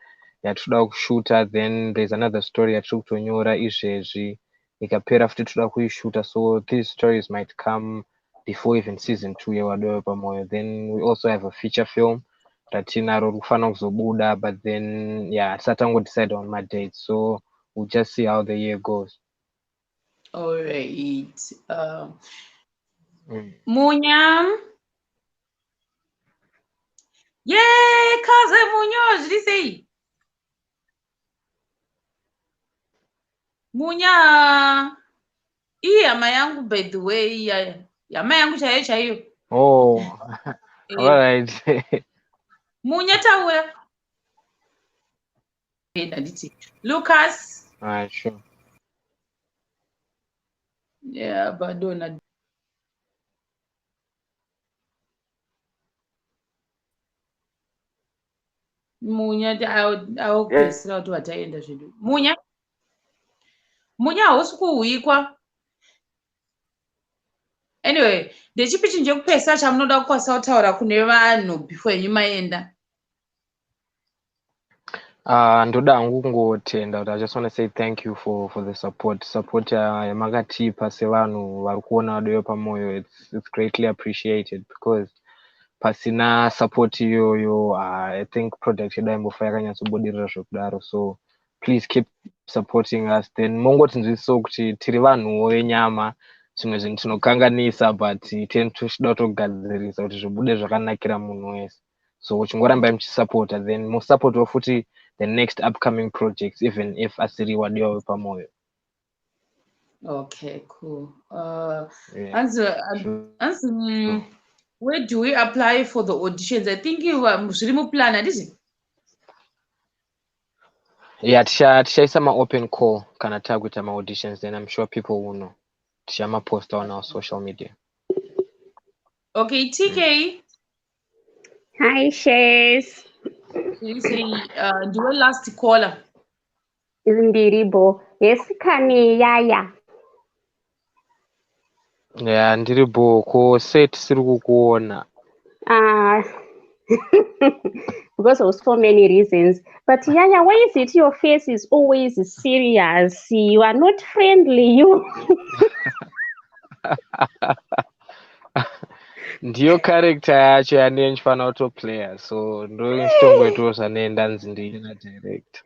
yatinoda kushuta, then there's another story yatiri kutonyora izvezvi ikapera futi toda kuishuta. So these stories might come before even season 2 yeWadiwa Wepamoyo. Then we also have a feature film ratinaro rikufanira kuzobuda, but then yeah, tisati tangodecide on my dates, so we'll just see how the year goes. All right. Munya. Yeah, kaze Munyo, zviri sei? Munya. Iyi hama yangu, by the way, iya hama yangu chaiyo chaiyo. Oh, all right. Munya taura. Ndanditi Lucas. All right, sure. Yeah, badona. Munya awokupedzisira kuti vataenda zvedu. Munya. Munya hausi kuhwikwa. Anyway, ndechipi chinhu chekupedzisira chamunoda kukwanisa kutaura kune vanhu before yenyu maenda? Ndoda hangu kungotenda kuti I just want to say thank you for the support. Support yamakatipa sevanhu vari kuona Wadiwa Wepamoyo, it's greatly appreciated, because pasina support iyoyo, I think product yedu haimbofa yakanyatsobudirira zvekudaro. So please keep supporting us. Then mongotinzwisisawo kuti tiri vanhuwo venyama, zvimwe zvinhu tinokanganisa, but teni tochida kutogadzirisa kuti zvibude zvakanakira munhu wese. So chingorambai muchisupporta, then musupportawo futi the next upcoming projects, even if asiri Wadiwa Wepamoyo. Okay, cool. Yeah. Anzi, where do we apply for the auditions? I think you zviri muplan, handiti? Yeah, tichaisa ma-open call kana takuita ma-auditions, then I'm sure people will know. Tichamaposta on our social media. Okay, TK. Hi, Shes. You say, ndiwe last caller. Ndiribo. Yes, kani Yaya. Yeah, ndiri bo. Ko sei tisiri kukuona? Because of so many reasons. But Yaya, why is it your face is always serious? You are not friendly, you. Ndiyo character yacho yandiye ndichifanira kutoplaya, so ndo ndichitongoitawo zvanee ndanzi ndiite nadirector.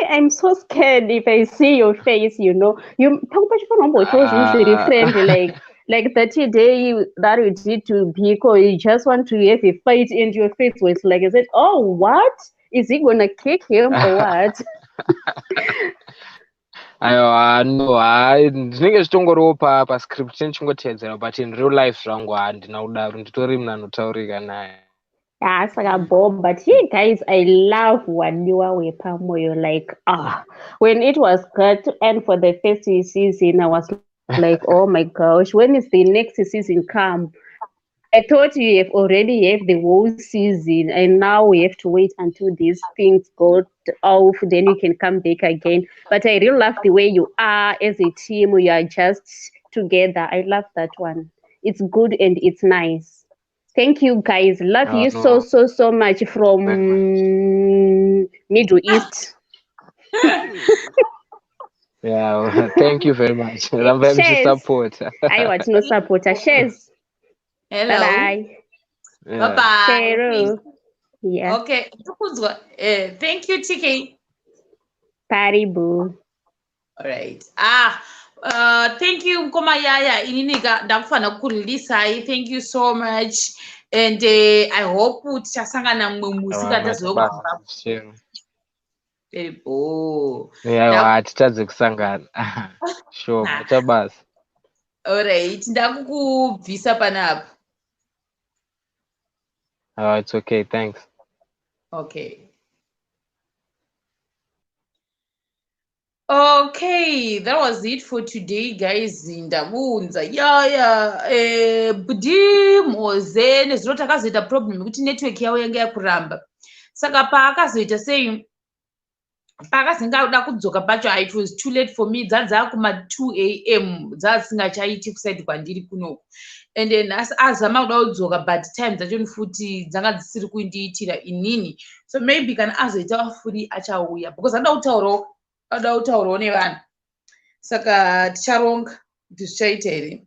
I'm so scared if I see your face. You pamwe pacho panomboitawo zvinhu zviri friendly, like that day that you did to Biko, you just want to have a fight and your face was like, I said, oh, what? Is he gonna kick him or what? Aiwa, no, hai, ndinenge zvichitongoriwo pascript, chinongotevedzera, but in real life zvangu handina kudaro, nditori munhu anotaurika naye. Yeah, saka bo, but here guys, I love Wadiwa Wepamoyo. Like, when it was good to end for the first season, I was like, oh my gosh, when is the next season come? I thought you have already have the whole season, and now we have to wait until these things go off, then you can come back again. But I really love the way you are as a team. You are just together. I love that one. It's good and it's nice. Thank you guys. Love Ah, you no. so so so much from Middle East. Yeah, thank you very much. Rambai Cheers. muchisapota. Aiwa tinosapota. Cheers. Hello. Bye bye. Yeah. Bye bye. Shero. Yeah. Okay. Tokunzwa. Thank you TK. Paribu. All right. Ah, thank you Mkoma Yaya. Inini ka ndakufanira kukureleasai. Thank you so much. And I hope tichasangana mumwe musi Aiwa, kana tazouya maita kuZimbabwe. basa, Shero. Ebo. Aiwa, hatitadze kusangana. Sure, maita basa. All right. Ndakukubvisa panapa. Oh, it's okay, thanks. Okay. Okay, that was it for today, guys. Ndamuunza yaya budi moze nezuro takazoita problem yekuti network yavo yanga yakuramba. Saka paakazoita sei paakazenge akuda kudzoka pacho ah, it was too late for me dzadzakuma 2 am dzadzisingachaiti kusaidi kwandiri kunoku and then nhasi azama kuda kudzoka but time dzacho futi dzanga dzisiri kundiitira inini so maybe kana azoita free achauya because anoda kutaurawo anoda kutaurawo nevanhu saka ticharonga kuti zvichaita here.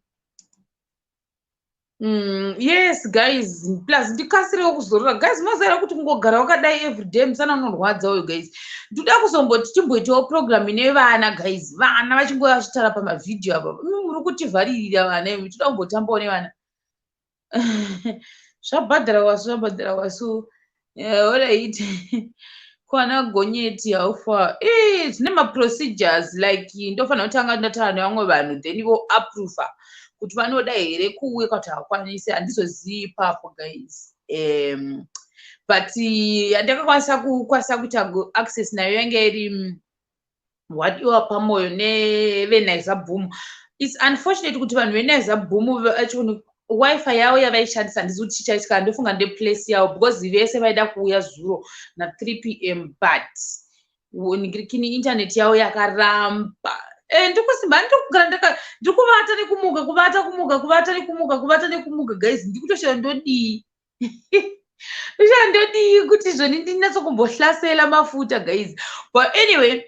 Yes guys, plus ndikasirewo kuzorora guys. Mazaira kuti kungogara wakadai everyday musana unorwadza uyu guys. Ndoda kuzomboti timboitawo program ine vana guys, vana vachingouya vachitaura pamavhidhiyo apa. Imi muri kutivharirira vana imi, toda kumbotambawo nevana. Zvabhadhara wasu, zvabhadhara wasu. Alright. Kwana gonyeti how far? Zvine maprocedures like ndofanira kutanga ndataura nevamwe vanhu then voapprova kuti vanoda here kuuya kuti hakwanisi. Handizozivi ipapo guys. But yandakakwanisa kukwanisa kuita access nayo yange iri wadiwa pamoyo neveNaiza Boom. It's unfortunate kuti vanhu veNaiza Boom vacho wifi yavo yavaishandisa handizi kuti chichaitika, ndofunga ndeplace yavo because vese vaida kuuya zuro na3 pm but ningirikini internet yavo yakaramba. Ndikusimba ndikugara ndaka ndikuvata nekumuka, kuvata kumuka, kuvata nekumuka, kuvata nekumuka guys. Ndikutoshaya ndodii, ndoshaa ndodii kuti zvoni ndinyatsokumbohlasela mafuta guys. But anyway,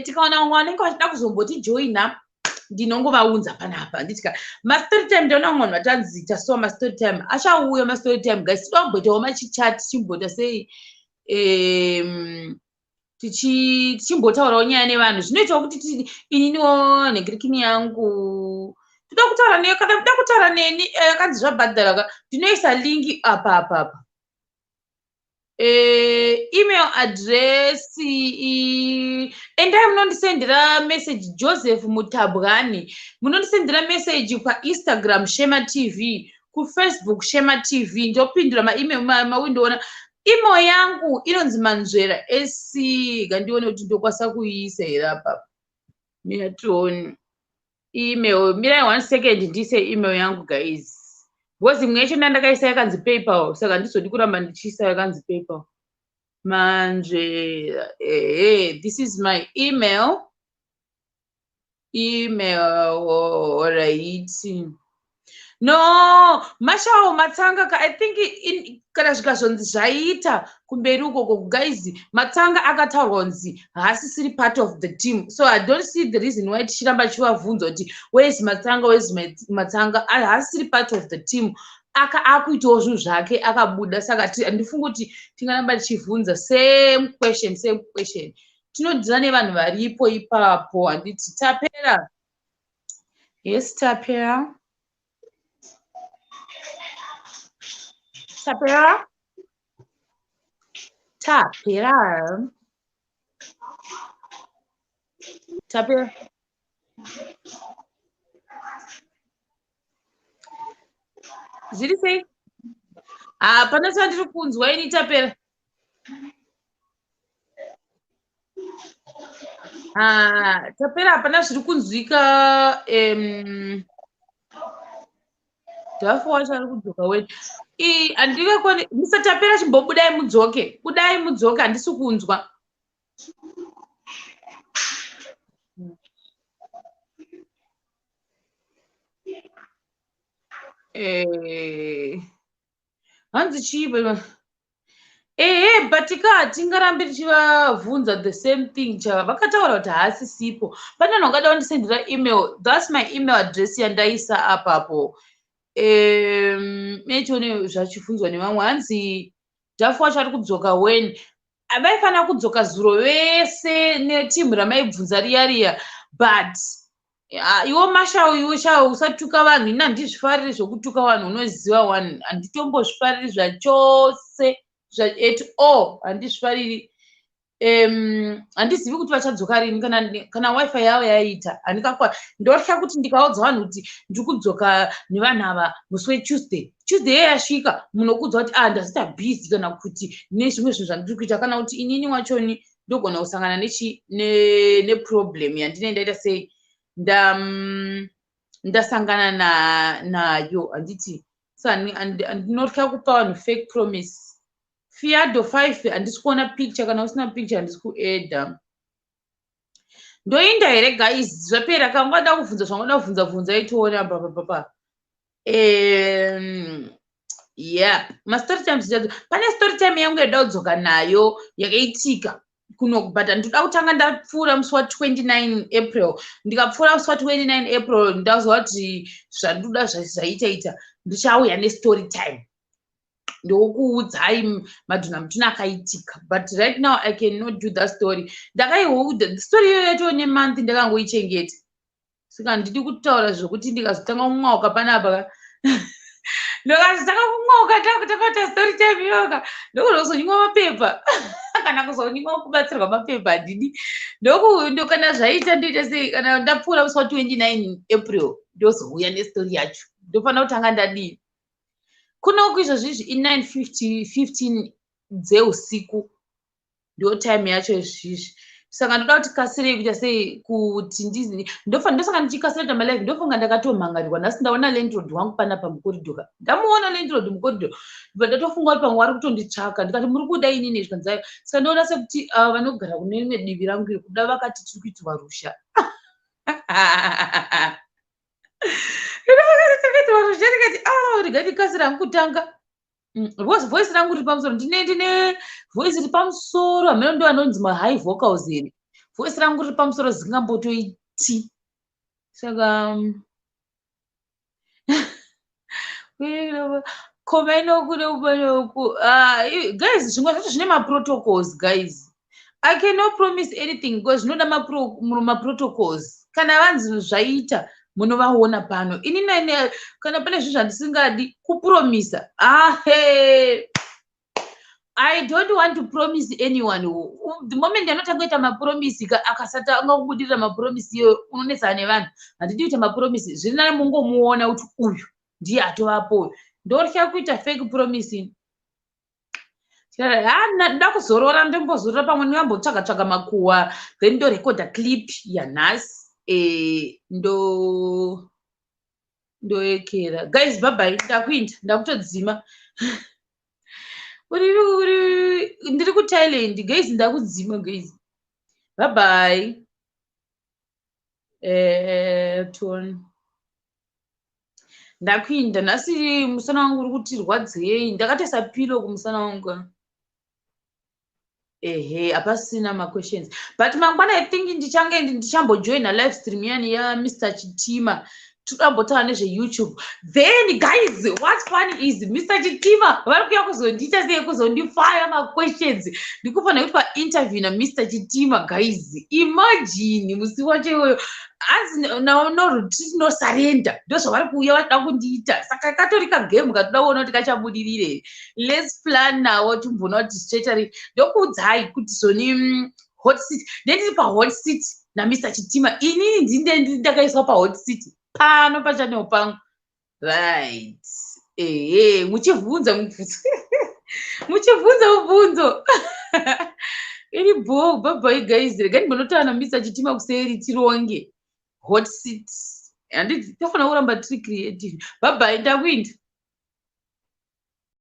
tikaona vamwe vanenge vachida kuzombotijoina ndinongovaunza panapa handitika mastory time. Ndaona vamwe vanhu vatanzi tasuwa mastory time, achauya mastory time guys. Toda kumboitawo machichat tichimboita sei, tichimbotaurawo nyaya nevanhu. Zvinoitawo kuti ininiwo nhengirikini yangu toda kutaura neyo. Kana kuda kutaura neni, akanzi zvabhadhara ka, ndinoisa linki apa apa apa. Email address, endai munondisendera message. Joseph Mutabwani, munondisendera message paInstagram Shema TV, kuFacebook Shema TV, ndopindura maemail mawindoona. Email yangu inonzi manzvera sc gandione kuti ndokwanisa kuiisa here apapa. Mira tione email, mirai one second ndiise email yangu guys, because imwe yacho ndandakaisa yakanzi PayPal, saka handizodi kuramba ndichiisa yakanzi PayPal. Manzvera, ehe, this is my email. Email, alright. No mashawo matsanga ka, I think kana zvikazonzi zvaita kumberi ukoko guys, matsanga akataurwa kunzi haasisiri part of the team, so I don't see the reason why tichiramba tichivabvunza kuti where is Matsanga, where is Matsanga. Haasisiri part of the team, aka akuitawo zvinhu zvake, akabuda. Saka handifungi kuti tingaramba tichibvunza same question, same question. Tinodzira nevanhu varipo ipapo handiti? Tapera, yes, Tapera, Tapera, Tapera, Tapera. Zviri sei? Hapana chandiri kunzwa ini. Tapera. Ah, Tapera, hapana zviri kunzwika. Dhafu wacho ari kudzoka weni. Handingakoni. Mr Tapera, chimbobudai mudzoke, budai mudzoke, handisi kunzwa. Hanzi chii baba? Ehe, but ka hatingarambi tichivabvunza the same thing chava vakataura kuti haasisipo. Pane vanhu vangada kundisendera email, that's my email address yandaisa apapo. Netione zvachibvunzwa nevamwe. Hanzi Dhafu wacho ari kudzoka when? Vaifanira kudzoka zuro vese netimu ramaibvunza riya riya, but iwo Mashau, iwe shau, usatuka vanhu. Ini handizvifariri zvokutuka vanhu, unoziva one, handitombozvifariri zvachose, at all handizvifariri. Handizivi kuti vachadzoka rini kana wifi yavo yaita. Handikakwa, ndotya kuti ndikaudza vanhu kuti ndiri kudzoka nevanhu ava musi weTuesday, Tuesday iye yasvika, munokuudza kuti, ah, ndazita busy kana kuti nezvimwe zvinhu zvandiri kuita, kana kuti inini wachoni ndogona kusangana neproblem yandine ndaita sei, ndasangana nayo, handiti? So ndinotya kupa vanhu fake promise. Fiado 5, handisi kuona picture. Kana usina picture, handisi kuedha. Ndoinda here, guys? Zvapera. Kangada kubvunza zvangada kubvunza, bvunza itiona papapapa. Yeah, mastory times, pane story time yangu yada kudzoka nayo yakaitika kuno, but ndoda kutanga ndapfuura musi wa29 April. Ndikapfuura musi wa29 April, ndaziva kuti zvandoda zvaitaita, ndichauya nestory time, ndokuudzai madhuna mutuna akaitika. But right now I cannot do that story. Ndakaiholda story iyoyo yatoo nemonth, ndakangoichengeta, saka handidi kutaura zvokuti ndikazotanga kumwauka panapa, ndikazotanga kumwauka takaita story time iyoka, ndogona kuzonyimwa mapepa kana kuzonyimwa kubatsirwa mapepa. Handidi. Kana zvaita, ndoita sei? Kana ndapfuura musi wa29 April, ndozouya nestori yacho. Ndofanira kutanga ndadii? Kunoku izvozvi izvi i9:15 dzeusiku, ndo time yacho izvizvi, saka ndoda kuti kasirei kuita sei kuti ndosaka ndichikasira kuita malive. Ndofunga ndakatomhangarirwa nhasi. Ndaona landlord wangu panapa mucorridor. Ndamuona landlord mucorridor, bva ndatofunga kuti pamwe vari kutonditsvaka. Ndikati, "Muri kuda inini?" Zvikanzi, saka ndoona sekuti ava vanogara kune rimwe divi rangu iri kuda vakati tiri kuitirwa rusha. Tiri rusha. Ndikati, "A, rega ndikasira hangu kutanga," because voice rangu riri pamusoro. Ndine voice riri pamusoro, hameno ndo anonzi mahigh vocals here. Voice rangu riri pamusoro zingambotoiti. Saka komainokunoku, guys, zvimwe zvacho zvine maprotocols. Guys, I cannot promise anything because zvinoda maprotocols. Kana vanzi zvaita, munovaona pano. Ini nane kana pane zvinhu zvandisingadi kupromisa, ahe, I don't want to promise anyone. The moment anotanga kuita mapromise, akasatanga kubudirira mapromise iyoyo, unonetsana nevanhu. Handidi kuita mapromise. Zviri nani mungomuona kuti uyu ndiye atovapo uyu. Ndorya kuita fake promise. Nda kuzorora, ndombozorora, pamwe ndingambotsvaga tsvaga makuhwa, then ndorekodha clip yanhasi, ndo ndoekera. Guys, bye, ndakuinda, ndakutodzima. Uri uri ndiri kuThailand, guys, ndakudzima. Guys, bye bye. Ton ndakuinda. Nhasi musana wangu uri kutirwadzei, ndakatoisa pillow kumusana wangu. Ehe, hapasina maquestions, but mangwana I think ndichange ndichambojoina live stream yani yaMr Chitima. Toda nezveYouTube. Then guys, what's funny is Mr Chitima vari kuuya kuzondiita sei, kuzondifaya maquestions. Ndikufanira kuti painterview naMr Chitima. Guys, imagine musi wacho iwoyo, hanzi no retreat, no surrender. Ndozvavari kuuya vachida kundiita, saka katori kagame katoda kuona kuti kachabudirire. Let's plan nawo, timboona kuti zvichaita rii. Ndokuudzai kuti zoni hot seat, ndendiri pahot seat naMr Chitima. Inini ndinde ndakaiswa pahot seat pano pachannel pangu, right? Ehe, muchibvunza mubvunzo, muchibvunza mubvunzo iri bho. Bye bye, guys. Rega ndimbonotaura naMr Chitima kuseri, tironge hot seat. Handiti tofanira kuramba tiri creative? Bye bye, ndakuinda.